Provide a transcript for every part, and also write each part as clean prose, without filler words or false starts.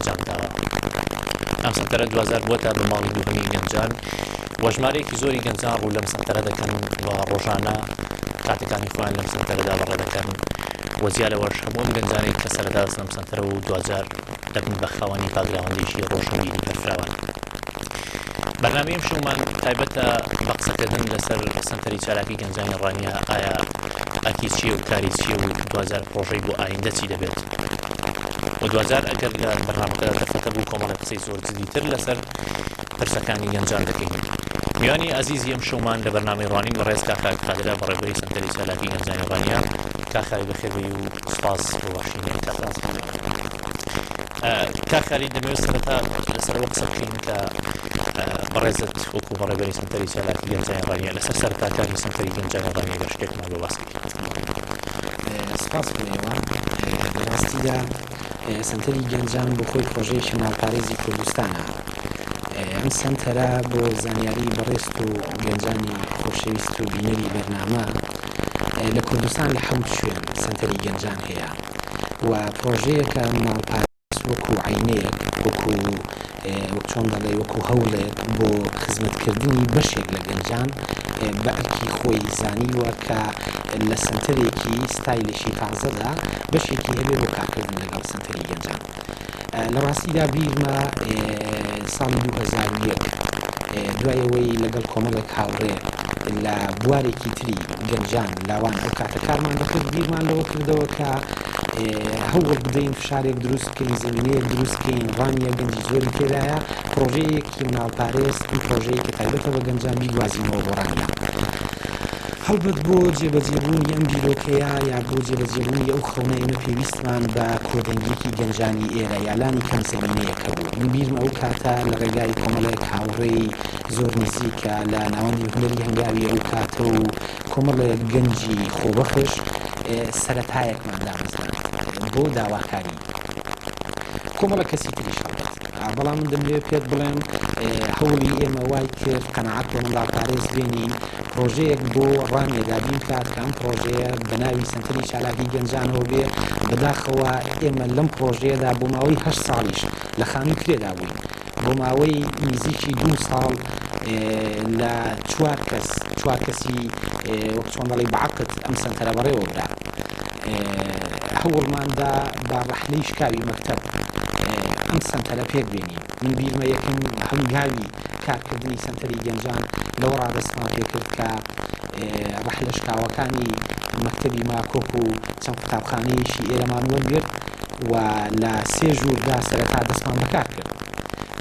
ئەنجام داوە. ئەم سەنتەرە دواجار بووەتە بە ماڵی دووهەمی گەنجان و ژمارەیەکی زۆری گەنجان ڕوو لەم سەنتەرە دەکەن و ڕۆژانە کاتەکانی خۆیان لەم سەنتەرەدا بەڕێ دەکەن و جیا لەوەش هەموو ئەم گەنجانەی کە سەرەتا دەچنە ئەم سەنتەرە و دواجار دەبن بە خاوەنی باکگراوندێکی ڕۆشنبیری بەرفراوان. بەرنامەی ئەمشەومان تایبەتە بە قسەکردن لەسەر سەنتەری چالاکی گەنجانی ڕانیە، ئایا ئەرکی چییە و کاری چییە و دواجار پڕۆژەی بۆ ئایندە چی دەبێت و دواجار ئەگەر لە بەرنامەکەدا دەرفەتە بوو کۆمەڵێک قسەی زۆر جدیتر لەسەر پرسەکانی گەنجان دەکەین. میوانی ئازیزی ئەمشەومان لە بەرنامەی ڕوانین بەڕێز کاک خالید قادرە بەڕێوبەری سەنتەری چالاکی گەنجانی ڕانیە. کاک خالید بەخێربێی و سوپاس بۆ بەخشینی ئەم کاتە. کاک خالید دەمەوێت سەرەتا لەسەر ئەوە قسە بکەین کە بەڕێزت وەکو بەڕێوبەری سەنتەری چالاکی گەنجانی ڕانیە لەسەر سەرەتاکانی سەنتەری گەنجانی ڕانیە بە شتێکمان بۆ باس بکەیت. سپاس بۆ ئێوە. لە ڕاستیدا سەنتەری گەنجان بۆ خۆی پرۆژەیەکی مناڵپارێزی کوردستانە. ئەم سەنتەرە بۆ زانیاری بەڕێزت و گەنجانی خۆشەویست و بینەری بەرنامە لە کوردستان لە حەوت شوێن سەنتەری گەنجان هەیە و پرۆژەیەکە مناڵپارێز وەکو عەینەیەک وەکو وەک چۆن دەڵێ وەکو هەوڵێک بۆ خزمەتکردنی بەشێک لە گەنجان بە ئەرکی خۆی زانیوە کە لە سەنتەرێکی ستایلێکی تازەدا بەشێکی هەبێ بۆ کارکردن لەگەڵ سەنتەری گەنجان. لە ڕاستیدا بیرمە ساڵی 2001 دوای ئەوەی لەگەڵ کۆمەڵێک هاوڕێ لە بوارێکی تری گەنجان لاوان ئەو کاتە کارمان دەکرد بیرمان لەوە کردەوە کە هەوڵ بدەین فشارێک دروست بکەین زمینەیەک دروست بکەین ڕانیە گەنجی زۆری تێدایە پرۆژەیەکی مناڵپارێز ئەم پرۆژەیە کە تایبەتە بە گەنجان بیگوازینەوە بۆ ڕانیە. هەڵبەت بۆ جێبەجێبوونی ئەم بیرۆکەیە یا بۆ جێبەجێبوونی ئەو خەونە ئێمە پێویستمان بە کۆدەنگیەکی گەنجانی ئێرە یا لانی کەم زەمینەیەک هەبوو. من بیرمە ئەو کاتە لە ڕێگای کۆمەڵێک هاوڕێی زۆر نزیکە لە ناوەندی هونەری هەنگاوی ئەو کاتە و کۆمەڵێک گەنجی خۆبەخش سەرەتایەکمان دامەزراند بۆ داواکاری کۆمەڵە کەسی تریش هەڵبەت. بەڵام من دەمەوێت پێت بڵێم هەوڵی ئێمە وای کرد قەناعەت بە منداڵپارێز بێنین پڕۆژەیەک بۆ ڕانیە دابین بکات کە ئەم پڕۆژەیە بە ناوی سەنتەری چالاکی گەنجانەوە بێ، بەداخەوە ئێمە لەم پڕۆژەیەدا بۆ ماوەی هەشت ساڵیش لە خانووی کرێدا بووین، بۆ ماوەی نزیکی دوو ساڵ لە چوار کەس، چوار کەسی وەک چۆن دەڵێی بە عەقد ئەم سەنتەرە بەڕێوە برا. هەوڵمان دا بە ڕەحلەی شکاوی مەکتەب ئەم سەنتەرە پێک بێنین. من بیرمە یەکەم هەنگاوی کارکردنی سەنتەری گەنجان لەوەڕا دەستمان پێکرد کە ڕەحلە شکاوەکانی مەکتەبی ماکۆک و چەند قوتابخانەیەکی ئێرەمان وەرگرت و لە سێ ژووردا سەرەتا دەستمان بەکار کرد.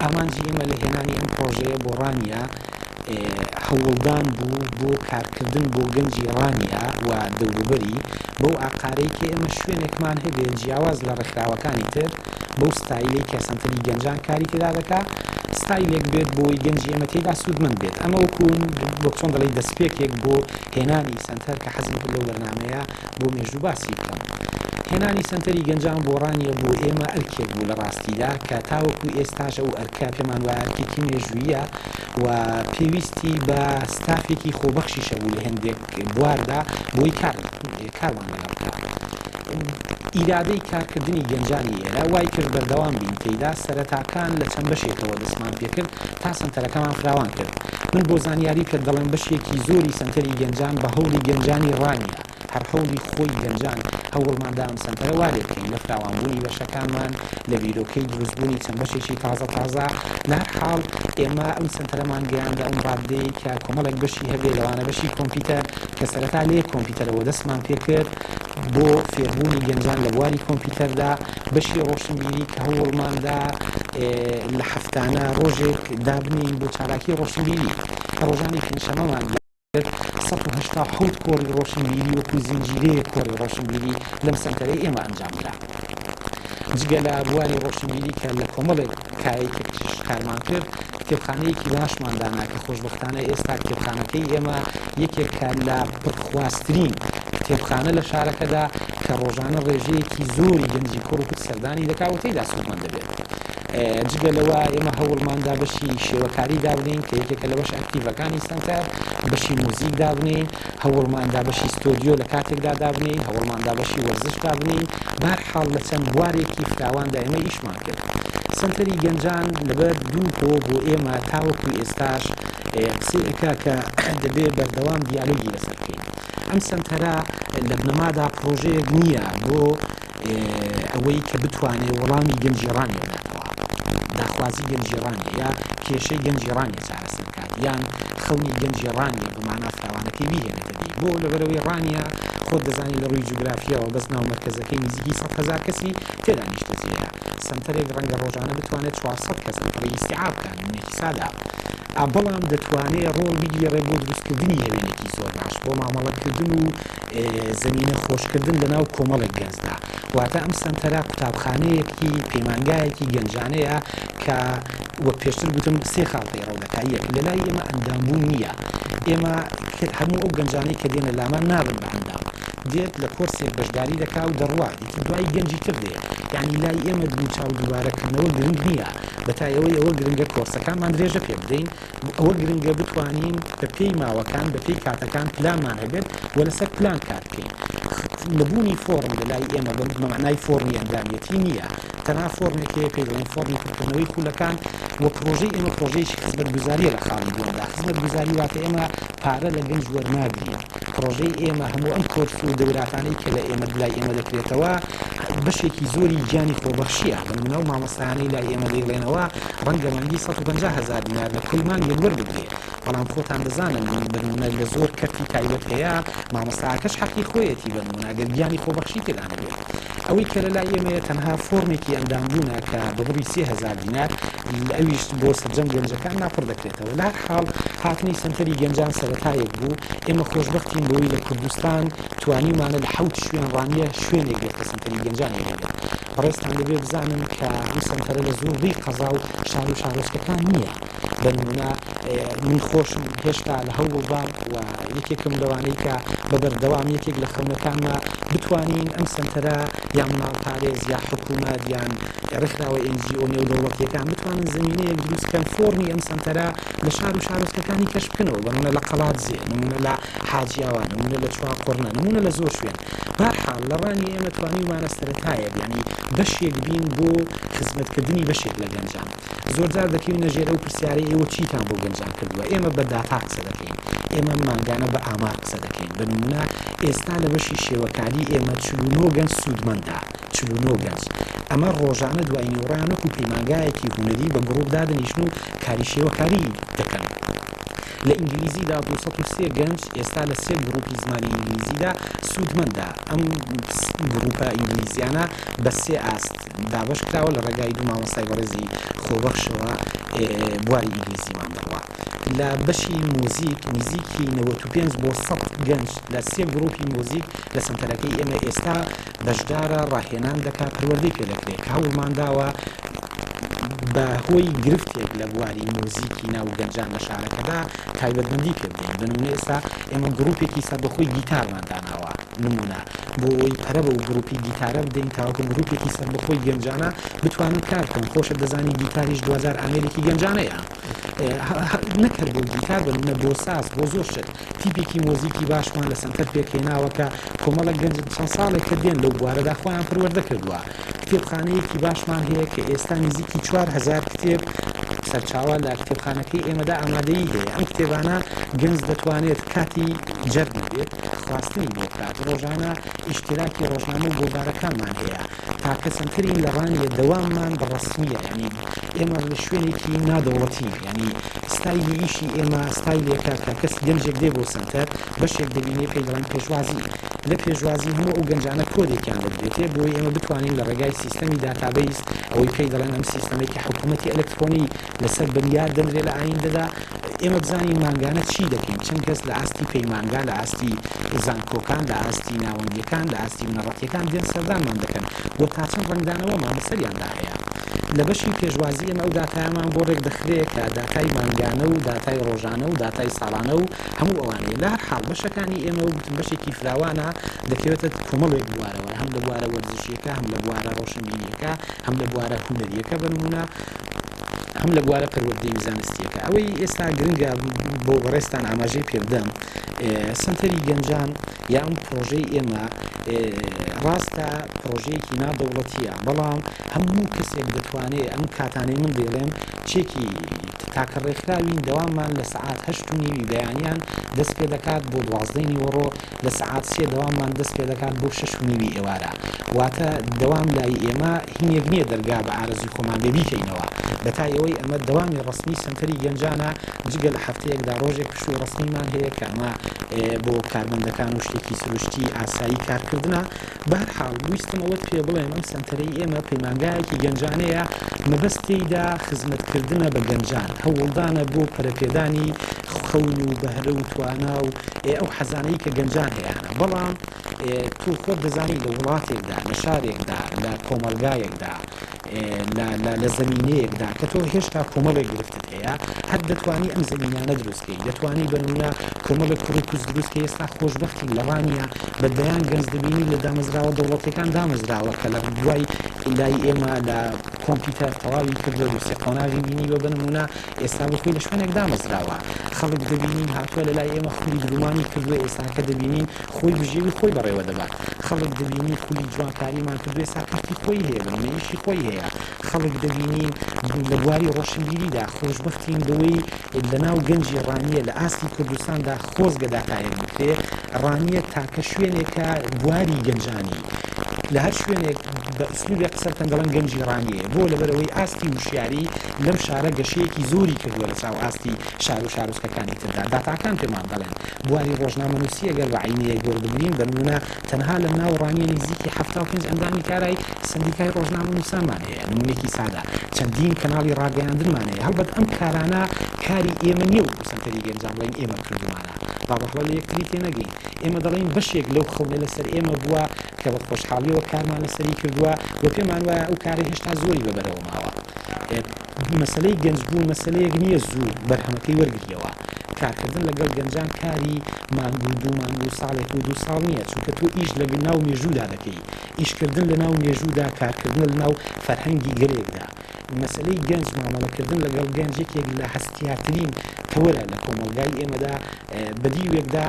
ئامانجی ئێمە لە هێنانی ئەم پڕۆژەیە بۆ ڕانیە هەوڵدان بوو بۆ کارکردن بۆ گەنجی ڕانیە و دەوروبەری بەو ئاقارەی کە ئێمە شوێنێکمان هەبێت جیاواز لە ڕێکخراوەکانی تر بەو ستایلەی کە سەنتەری گەنجان کاری تێدا دەکا ستایلێک بێت بۆی گەنجی ئێمە تێیدا سوودمەند بێت ئەمە وەکو وەک چۆن دەڵێی دەستپێکێک بۆ هێنانی سەنتەر کە حەزم کرد لەو بەرنامەیە بۆ مێژوو باسی بکەم هێنانی سەنتەری گەنجان بۆ ڕانیە بۆ ئێمە ئەرکێک بوو لە ڕاستیدا کە تاوەکو ئێستاش ئەو ئەرکە پێمان وایە ئەرکێکی مێژوویە و پێویستی بە ستافێکی خۆبەخشیش هەبوو لە هێندێک بواردا بۆی کار کارمان لەگەڵ بکا. ئیرادەی کارکردنی گەنجانی ئێرە وای کرد بەردەوام بین تێیدا، سەرەتاکان لە چەند بەشێکەوە دەستمان پێکرد تا سەنتەرەکەمان فراوان کرد. من بۆ زانیاری پێت دەڵێم بەشێکی زۆری سەنتەری گەنجان بە هەوڵی گەنجانی ڕانیە، هەر هەوڵی خۆی گەنجان هەوڵمان دا ئەم سەنتەرە وا لێ بکەین لە فراوانبوونی بەشەکانمان، لە بیرۆکەی دروستبوونی چەند بەشێکی تازە تازە، لە هەر حاڵ ئێمە ئەم سەنتەرەمان گەیاندە ئەم ڕاددەی کە کۆمەڵێک بەشی هەبێ لەوانە بەشی کۆمپیوتەر کە سەرەتا لە یەک کۆمپیوتەرەوە دەستمان پێکرد، بۆ فێربوونی گەنجان لە بواری کۆمپیوتەردا، بەشی ڕۆشنبیری کە هەوڵماندا لە هەفتانە ڕۆژێک دابنێین بۆ چالاکی ڕۆشنبیری کە ڕۆژانی پێنجشەمەمان کرد، 187 کۆڕی ڕۆشنبیری وەکو زنجیرەیەک کۆڕی ڕۆشنبیری لەم سەنتەرەی ئێمە ئەنجامدرا. جگە لە بواری ڕۆشنبیری کە لە کۆمەڵێک کایەی تریش کارمان کرد، کتێبخانەیەکی باشمان دانا کە خۆشبەختانە ئێستا کتێبخانەکەی ئێمە یەکێکە لە پڕخواسترین کتێبخانە لە شارەکەدا کە ڕۆژانە ڕێژەیەکی زۆری گەنجی کوڕ و کچ سەردانی دەکا و تێیدا سوودمەند دەبێت. جگە لەوە ئێمە هەوڵماندا بەشی شێوەکاری دابنێین کە یەکێکە لە بەشە ئەکتیڤەکانی سەنتەر، بەشی موزیک دابنێین، هەوڵماندا بەشی ستۆدیۆ لە کاتێکدا دابنێین، هەوڵماندا بەشی وەرزش دابنێین، بەهەرحاڵ لە چەند بوارێکی فراواندا ئێمە ئیشمان کرد. سەنتەری گەنجان لەبەر دوو هۆ بۆ ئێمە تاوەکو ئێستاش قسەی ئەکا کە دەبێ بەردەوام دیالۆگی لەسەر بکەین. ئەم سەنتەرە لە بنەمادا پڕۆژەیەک نییە بۆ ئەوەی کە بتوانێ وەڵامی گەنجی ڕانیە بداتەوە، داخوازی گەنجی ڕانیە یا کێشەی گەنجی ڕانیە چارەسەر بکات یان خەونی گەنجی ڕانیە بە مانا فراوانەکەی بیهێنێتە دی. بۆ؟ لەبەرئەوەی ڕانیە خۆت دەزانی لە ڕووی جوگرافییەوە بەس ناو مەرکەزەکەی نزیکی 100,000 کەسی تێدا نیشتەجێیە. سەنتەرێک ڕەنگە ڕۆژانە بتوانێت 400 کەس ئەوپەڕی ئیستیعاب بکات، نمونەیەکی سادە. بەڵام دەتوانێ ڕۆڵ بگێڕێ بۆ دروستکردنی هەوێنێکی زۆر باش بۆ مامەڵەکردن و زەمینە خۆشکردن لەناو کۆمەڵێک گەنجدا. واتە ئەم سەنتەرە قوتابخانەیەکی، پەیمانگایەکی گەنجانەیە کە وەک پێشتر گوتم سێ خاڵ پەیڕەو دەکا، یەک، لەلای ئێمە ئەندامبوون نییە، ئێمە هەموو ئەو گەنجانەی کە دێنە لامان نابن بە ئەندام، دێت لە کۆرسێک بەشداری دەکا و دەڕوا، ئیتر دوای گەنجی تر دێ، یانی لای ئێمە دووچاو دووبارەکردنەوە گرنگ نییە، بەتای ئەوە گرنگە کۆرسەکانمان درێژە پێ بدەین، ئەوە گرنگە بتوانین بە پێی ماوەکان، بە پێی کاتەکان پلانمان هەبێت و لەسەر پلان کار بکەین. نەبوونی فۆڕم لە لای ئێمە بە مەعنای فۆڕمی ئەندامیەتی نییە، تەنها فۆڕمێک هەیە پێی دەڵێن فۆڕمی پڕکردنەوەی خولەکان و پڕۆژەی ئێمە پڕۆژەیەکی خزمەتگوزارییە لە خاڵی دووەمدا. خزمەتگوزاری واتە ئێمە پارە لە گەنج وەرناگرین. پڕۆژەی ئێمە هەموو ئەم کۆرس و دەوراتانەی کە لە ئێمە لای ئێمە دەکرێتەوە بەشێکی زۆری گیانی خۆبەخشییە، بە نموونە ئەو مامۆستایانەی لای ئێمە دەیڵێنەوە ڕەنگە مانگی 150 هەزار دینار لە کۆی مانگێک وەربگرێ، بەڵام خۆتان دەزانن بە نموونە لە زۆر کەرتی تایبەت هەیە مامۆستاکەش حەقی خۆیەتی بە نموونە گەر گیانی خۆبەخشی تێدا نەبێت. ئەوەی کە لە لای ئێمەیە تەنها فۆرمێکی ئەندامبوونە کە بە بڕی 3000 دینار ئەویش بۆ سەرجەم گەنجەکان ناپڕ دەکرێتەوە. لە هەر حاڵ هاتنی سەنتەری گەنجان سەرەتایەک بوو، ئێمە خۆشبەختین بەوەی لە کوردستان توانیومانە لە حەوت شوێن ڕانیە شوێنێک بێت کە سەنتەری گەنجانی هەبێت. بەڕێزتان دەبێت بزانن کە ئەم سەنتەرە لە زۆربەی قەزا و شار و شارۆچکەکان نییە. بە نموونە من خۆشم هێشتا لە هەوڵدام و یەکێکم لەوانەی کە بە بەردەوام یەکێک لە خەونەکانمە بتوانین ئەم سەنتەرە یان مناڵپارێز یا حکوومەت یان ڕێکخراوە NGO نێودەوڵەتییەکان بتوانن زەمینەیەک دروست بکەن فۆرمی ئەم سەنتەرە لە شار و شارۆچکەکانی کەش بکەنەوە، بە نموونە لە قەڵادزێ، نموونە لە حاجیاوا، نموونە لە چوارقوڕنە، نموونە لە زۆر شوێن. بەهەرحاڵ لە ڕانیە ئێمە توانیومانە سەرەتایەک یانی بەشێک بین بۆ خزمەتکردنی بەشێک لە گەنجان. زۆرجار دەکەوینە ژێر ئەو پرسیارەی ئێوە چیتان بۆ گەنجان کردووە؟ ئێمە بە داتا قسە دەکەین، ئێمە مانگانە بە ئامار قسە دەکەین. بە نموونە ئێستا لە بەشی شێوەکاری ئێمە 49 گەنج سوودمەندە، 49 گەنج. ئەمە ڕۆژانە دوای نیوەڕۆیان وەکو پەیمانگایەکی هونەری بە گڕوپ دادەنیشن و کاری شێوەکاری دەکەن. لە ئینگلیزیدا 203 گەنج ئێستا لە سێ گڕوپی زمانی ئینگلیزیدا سوودمەندە. ئەم گڕوپە ئینگلیزیانە بە سێ ئاست دابەش کراوە لە ڕێگای دوو مامۆستای بەڕێزی خۆبەخشەوە بواری ئینگلیزیمان بڕوا. لە بەشی موزیک نزیکی 95 بۆ 100 گەنج لە سێ گروپی موزیک لە سەنتەرەکەی ئێمە ئێستا بەشدارە، ڕاهێنان دەکا، پەروەردەی پێ دەکرێ کە هەوڵمان داوە بە هۆی گرفتێک لە بواری موزیکی ناو گەنجان لە شارەکەدا تایبەتمەندی پێ بدەین. بە نموونە ئێستا ئێمە گروپێکی سەربەخۆی گیتارمان داناوە، نموونە بۆ ئەوەی پەرە بەو گروپی گیتارە بدەین تاوەکو گروپێکی سەربەخۆی گەنجانە بتوانن کار بکەن. خۆشت دەزانی گیتاریش دواجار ئامێرێکی گەنجانەیە، نەک هەر بۆ گیتار، بە نموونە بۆ ساز، بۆ زۆر شت. تیپێکی مۆزیکی باشمان لە سەنتەر پێکهێناوە کە کۆمەڵێک گەنج چەند ساڵێکە دێن لەو بوارەدا خۆیان پەروەردە کردووە. کتێبخانەیەکی باشمان هەیە کە ئێستا نزیکی 4000 کتێب سەرچاوە لە کتێبخانەکەی ئێمەدا ئامادەیی هەیە. ئەم کتێبانە گەنج دەتوانێت کاتی جەرگی بێت خواستنی بۆ بکات. ڕۆژانە ئیشتیراکی ڕۆژنامە و گۆڤارەکانمان هەیە. تاکە سەنتەرین لە ڕانیە دەواممان بە ڕەسمییە، یانی ئێمە لە شوێنێکی نادەوڵەتین، یانی ستایلی ئیشی ئێمە ستایلێکە کە کەس گەنجێک دێ بۆ سەنتەر بەشێک دەبینێ پێی دەڵێن پێشوازی، لە پێشوازی هەموو ئەو گەنجانە کۆدێکیان دەدرێتێ بۆی ئێمە بتوانین لە ڕێگای سیستەمی database ئەوەی پێی دەڵێن ئەم سیستەمەی کە حکوومەتی ئەلکترۆنی لەسەر بنیات دەنرێ لە ئایندەدا ئێمە بزانین مانگانە چی دەکەین، چەند کەس لە ئاستی پەیمانگا، لە ئاستی زانکۆکان، لە ئاستی ناوەندییەکان، لە ئاستی بنەڕەتییەکان دێن سەردانمان دەکەن و تا چەند ڕەنگدانەوەمان بەسەریاندا هەیە. لە بەشی پێشوازی ئێمە ئەو داتایەمان بۆ ڕێک دەخرێ کە داتای مانگانە و داتای ڕۆژانە و داتای ساڵانە و هەموو ئەوانەیە. لە هەر حاڵ بەشەکانی ئێمە و گوتم بەشێکی فراوانە دەکەوێتە کۆمەڵێک بوارەوە، هەم لە بوارە وەرزشییەکە، هەم لە بوارە ڕۆشنبیرییەکە، هەم لە بوارە هونەرییەکە بە نموونە، هەم لە بوارە پەروەردەیی و زانستییەکە. ئەوەی ئێستا گرنگە بۆ بەڕێزتان ئاماژەی پێ بدەم، سەنتەری گەنجان یا ئەم پڕۆژەی ئێمە ڕاستە پڕۆژەیەکی نا دەوڵەتییە، بەڵام هەموو کەسێک دەتوانێ ئەم کاتانەی من دەیڵێم چێکی تاکە ڕێکخراوین دەواممان لە سەعات هەشت و نیوی بەیانیان دەست پێ دەکات بۆ دوازدەی نیوەڕۆ لە سەعات سێ دەواممان دەست پێ دەکات بۆ شەش و نیوی ئێوارە واتە دەوام لای ئێمە هینێک نییە دەرگا بە ئارەزوی خۆمان بێ بیکەینەوە بەتای ئەوەی ئەمە دەوامی ڕەسمی سەنتەری گەنجانە جگە لە هەفتەیەکدا ڕۆژێک پشووی ڕەسمیمان هەیە کە ئەمە بۆ کارمەندەکان و شتێکی سروشتی ئاسایی کارکردنە. بەهەرحاڵ ویستم ئەوەت پێ بڵێم ئەم سەنتەرەی ئێمە پەیمانگایەکی گەنجانەیە، مەبەست تێیدا خزمەتکردنە بە گەنجان، هەوڵدانە بۆ پەرەپێدانی خەون و بەهرە و توانا و ئەو حەزانەی کە گەنجان هەیانە. بەڵام تۆ خۆت دەزانی لە وڵاتێکدا، لە شارێکدا، لە کۆمەڵگایەکدا، لە لە لە زەمینەیەکدا کە تۆ هێشتا کۆمەڵێک گرفتت هەیە هەر دەتوانی ئەم زەمینانە دروست کەی دەتوانی بە نمونە کۆمەڵێک کوڕ و کچ دروست کەی ئێستا خۆشبەختین لە ڕانیە بە دەیان گەنج دەبینی لە دامەزراوە دەوڵەتیەکان دامەزراوە کە لە دوای لای ئێمە لە کۆمپیوتەر تەواوی کردووە دوو سێ قۆناغی بینیوە بە نمونە ئێستا بۆ خۆی لە شوێنێک دامەزراوە خەڵک دەبینین هاتووە لە لای ئێمە خولی درومانی کردووە ئێستاکە دەبینین خۆی بژێوی خۆی بەڕێوە دەبات. خەڵک دەبینی خولی جوانکاریمان کردوە ئێستا کەرتی خۆی هەیە بنمونە ئیشی خۆی هەیە. خەڵک دەبینین لە بواری ڕۆشنبیریدا خۆشبەختین بەوەی لەناو گەنجی ڕانیە لە ئاستی کوردستاندا خۆزگە داتایەک بکرێ ڕانیە تاکە شوێنێکە بواری گەنجانی لە هەر شوێنێک بە ئسلوبێک قسە بکەن دەڵێن گەنجی ڕانیەیە بۆ لەبەرئەوەی ئاستی وشیاری لەم شارە گەشەیەکی زۆری کردوە لە چاو ئاستی شار و شارۆچکەکانی تردا داتاکان پێمان دەڵێن بواری ڕۆژنامەنووسی ئەگەر بە عەینەیەک وەربگرین، بە نموونە تەنها لە ناو ڕانیە نزیکی 75 ئەندامی کارای سەندیکای ڕۆژنامەنووسانمان هەیە، نموونەیەکی سادە، چەندین کەناڵی ڕاگەیاندنمان هەیە، هەڵبەت ئەم کارانە کاری ئێمە نییە وەکو سەنتەری گەنجان بڵێین ئێمە کردوومانە، با بە هەڵە لە یەکتری تێنەگەین، ئێمە دەڵێین بەشێک لەو خەونە لەسەر ئێمە بووە کە بە خۆشحاڵییەوە کارمان لەسەری کردووە و پێمان وایە ئەو کارە هێشتا زۆری بە بەرەوە ماوە. مەسەلەی گەنجبوون مەسەلەیەک نییە زوو بەرهەمەکەی وەرگریەوە، کارکردن لەگەڵ گەنجان کاری مانگ و دوو مانگ و ساڵێک و دوو ساڵ نییە، چونکە تۆ ئیش لە ناو مێژوودا دەکەی، ئیشکردن لە ناو مێژوودا کارکردنە لە ناو فەرهەنگی گەلێکدا. مەسەلەی گەنج، مامەڵەکردن لەگەڵ گەنج یەکێک لە هەستیارترین تەوەرە لە کۆمەڵگای ئێمەدا، بە دیوێکدا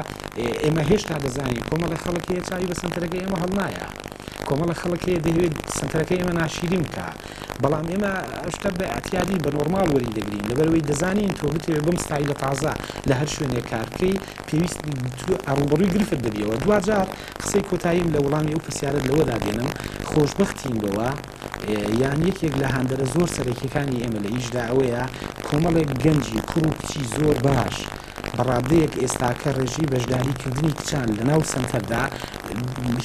ئێمە هێشتا دەزانین کۆمەڵێک خەڵک هەیە چاوی بە سەنتەرەکەی ئێمە هەڵنایە، کۆمەڵێک خەڵک هەیە دەیەوێت سەنتەرەکەی ئێمە ناشیرین بکا، بەڵام ئێمە ئەو شتە بە ئیعتیادی بە نۆرماڵ وەری دەگرین لەبەرئەوەی دەزانین تۆ بتەوێت بەم ستایلە تازە لە هەر شوێنێک کار بکەی پێویست ڕووبەڕووی گرفت دەبیەوە دواجار قسەی کۆتاییم لە وەڵامی ئەو پرسیارەت لەوەدا دێنم خۆشبەختین بەوە یان یەکێک لە هاندەرە زۆر سەرەکیەکانی ئێمە لە ئیشدا ئەوەیە کۆمەڵێک گەنجی کوڕ و کچی زۆر باش بە ڕادەیەک ئێستاکە ڕێژەی بەشداری کردنی کچان لە ناو سەنتەردا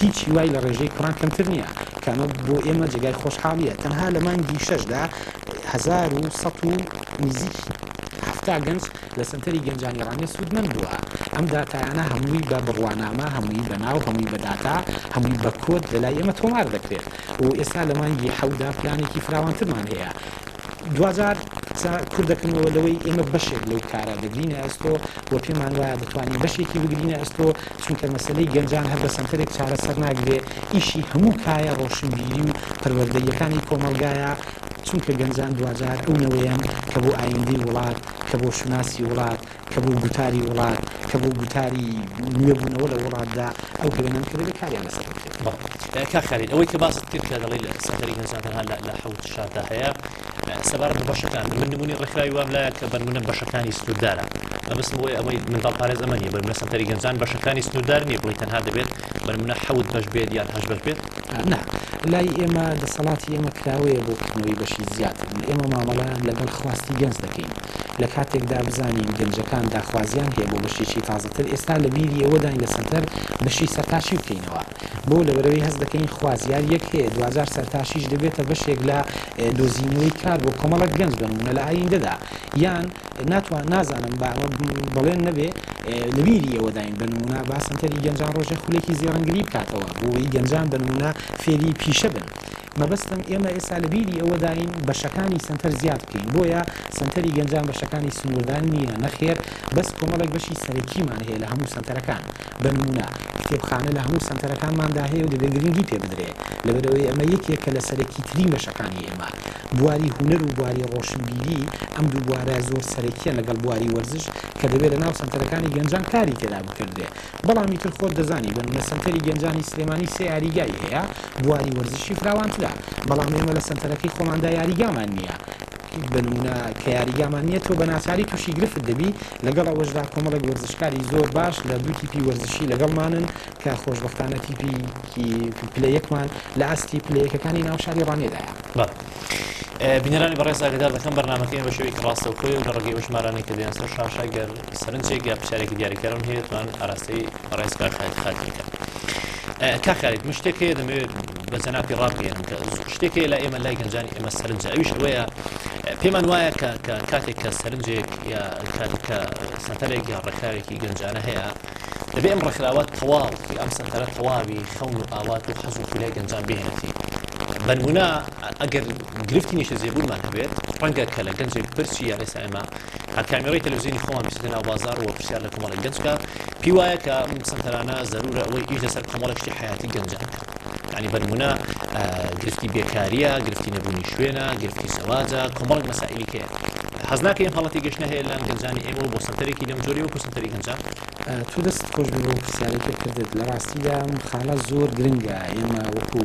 هیچ هیوای لە ڕێژەی کوڕان کەمتر نییە کە ئەمە بۆ ئێمە جێگای خۆشحاڵییە تەنها لە مانگی شەشدا 1100 و نزیک 70 گەنج لە سەنتەری گەنجانی ڕانیە سوودمەند بووە ئەم داتایانە هەمووی بە بڕوانامە هەمووی بە ناو هەمووی بە داتا هەمووی بە کۆد لە لای ئێمە تۆمار دەکرێت و ئێستا لە مانگی حەوتدا پلانێکی فراوانترمان هەیە دواجار قسە کورت دەکەمەوە لەوەی ئێمە بەشێک لەو کارە دەگرینە ئەستۆ و پێمان وایە دەتوانین بەشێکی بگرینە ئەستۆ، چونکە مەسەلەی گەنجان هەر بە سەنتەرێک چارەسەر ناگرێ، ئیشی هەموو کایە ڕۆشنبیری و پەروەردەییەکانی کۆمەڵگایە، چونکە گەنجان دواجار ئەو نەوەیەن کە بۆ ئایندەی وڵات، کە بۆ شوناسی وڵات، کە بۆ گوتاری وڵات، کە بۆ گوتاری نوێبوونەوە لە وڵاتدا ئەو هەوێنەن کە دەبێت کاریان لەسەر بکرێت. بەڵێ کاک خالید، ئەوەی کە باست کرد کە دەڵێی سەنتەری گەنجان تەنها لە حەوت شاردا هەیە، سەبارەت بە بەشەکان من نمونەی ڕێکخراوی وام لایە کە بەنمونە بەشەکانی سنووردارە مەبەستم ئەوەیە ئەوەی منداڵ پارێز ئەمە نییە بەنمونە سەنتەری گەنجان بەشەکانی سنووردار نییە بڵێی تەنها دەبێت بەنمونە حەوت بەش بێت یان هەشت بەش بێت؟ نا، لای ئێمە دەسەڵاتی ئێمە کراوەیە بۆ کردنەوەی بەشی زیاتر، ئێمە مامەڵە لەگەڵ خواستی گەنج دەکەین، لە کاتێکدا بزانین گەنجەکان داخوازیان هەیە بۆ بەشێکی تازەتر، ئێستا لە بیری ئەوەداین لە سەنتەر بەشی سەرتاشی بکەینەوە، بۆ لەبەرئەوەی هەست دەکەین خوازیارییەک هەیە، دواجار سەرتاشیش دەبێتە بەشێک لە دۆزینەوەی کار بۆ کۆمەڵێک گەنج بە نموونە لە ئایندەدا، یان ناتوان نازانم با ئەمە بەڵێن نەبێ لە بیری ئەوەداین بە نموونە با سەنتەری گەنجان ڕۆژێک خولێکی زێڕنگری بکاتەوە بۆ ئەوەی گەنجان بە نموونە فێری پیشە بن. مەبەستم ئێمە ئێستا لە بیری ئەوەداین بەشەکانی سەنتەر زیاد بکەین، بۆیە سەنتەری گەنجان بەشەکانی سنووردار نییە، نەخێر بەس کۆمەڵێک بەشی سەرەکیمان هەیە لە هەموو سەنتەرەکان، بە نموونە کتێبخانە لە هەموو سەنتەرەکانماندا هەیە و دەبێت گرنگی پێ بدرێ، لەبەرئەوەی ئەمە یەکێکە لە سەرەکیترین بەشەکانی ئێمە. بواری هونەر و بواری ڕۆشنبیری، ئەم دوو بوارە زۆر سەرەکییە لەگەڵ بواری وەرزش کە دەبێت لەناو سەنتەرەکانی گەنجان کاری تێدا بکردرێ. بەڵام ئیتر خۆت دەزانی بەنمونە سەنتەری گەنجانی سلێمانی سێ یاریگای هەیە، بواری وەرزشی فراوانترە، بەڵام ئێمە لە سەنتەرەکەی خۆماندا یاریگامان نییە، بەنمونە کە یاریگامان نییە تۆ بەناچاری توشی گرفت دەبی، لەگەڵ ئەوەشدا کۆمەڵێک وەرزشکاری زۆر باش لە دوو تیپی وەرزشی لەگەڵمانن کە خۆشبەختانە تیپی پلە یەکمان لە ئاستی پلە یەکەکانی ناو شاری ڕانیەدایە. بەڵێ. بینەرانی بەڕێز ئاگادار دەکەم بەرنامەکەی بە شێوەیەکی ڕاستەوخۆیە و لە ڕێگەی ئەو ژمارانەی کە دێنە سەر شاشە گەر سەرنجێک یا پرسیارێکی دیاریکراوم هەیە دەتوانن ئاراستەی بەڕێز کاک خالید خالدی بکەن. کاک خالید من شتێک هەیە دەمەوێت بە جەنابی ڕابگەیەنم کە شتێک هەیە لای ئێمە لای گەنجانی ئێمە سەرنجە ئەویش ئەوەیە پێمان وایە کە کە کاتێک کە سەرنجێک یا کاتێک کە سەنتەرێک یا ڕێکخراوێکی گەنجانە هەیە دەبێ ئەم ڕێکخراوە تەواو ئەم سەنتەرە تەواوی خەون و ئاوات و حەز و خولیای گەنجان بهێنێتی بەنمونە ئەگەر گرفتی نیشتەجێبوونمان هەبێت ڕەنگە کە لە گەنجێک پرسی یان ئێستا ئێمە هەر کامێڕی تەلەڤزیۆنی خۆمان بچێتە ناو بازاڕ و پرسیار لە کۆمەڵێک گەنج بکات پێی وایە کە ئەم سەنتەرانە زەرورە ئەوەی ئیش لەسەر کۆمەڵێک شتی حیاتی گەنجان بکات یعنی بەنمونە گرفتی بێکاریە گرفتی نەبوونی شوێنە گرفتی سەواجە کۆمەڵێک مەسائلی کەیە حەز ناکەی ئەم حاڵەتی گەشتنە هەیە لام گەنجانی ئێمە و بۆ سەنتەرێکی لەم جۆری وەکو سەنتەری گەنجان؟ تۆ دەستت خۆش بێ بۆ پرسیارەی کە کردت. لە ڕاستیدا ئەم خاڵە زۆر گرنگە ئێمە وەکو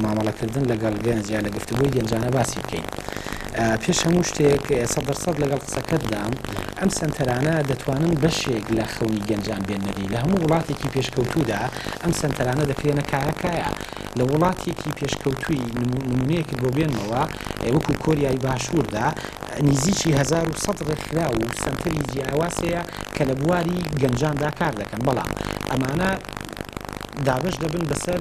مامەڵەکردن لەگەڵ گەنج یا لە گفتوگۆی گەنجانە باسی بکەین. پێش هەموو شتێک 100% لەگەڵ قسەکەتدام، ئەم سەنتەرانە دەتوانن بەشێک لە خەونی گەنجان بێننە دی. لە هەموو وڵاتێکی پێشکەوتوودا ئەم سەنتەرانە دەکرێنە کایە کایە. لە وڵاتێکی پێشکەوتووی نموونەیەکت بۆ بێنمەوە وەکو کۆریای باشووردا نیزیکی 1100 ڕێکخراو و سەنتەری جیاواز هەیە کە لە بواری گەنجاندا کار دەکەن، بەڵام ئەمانە دابەش دەبن بەسەر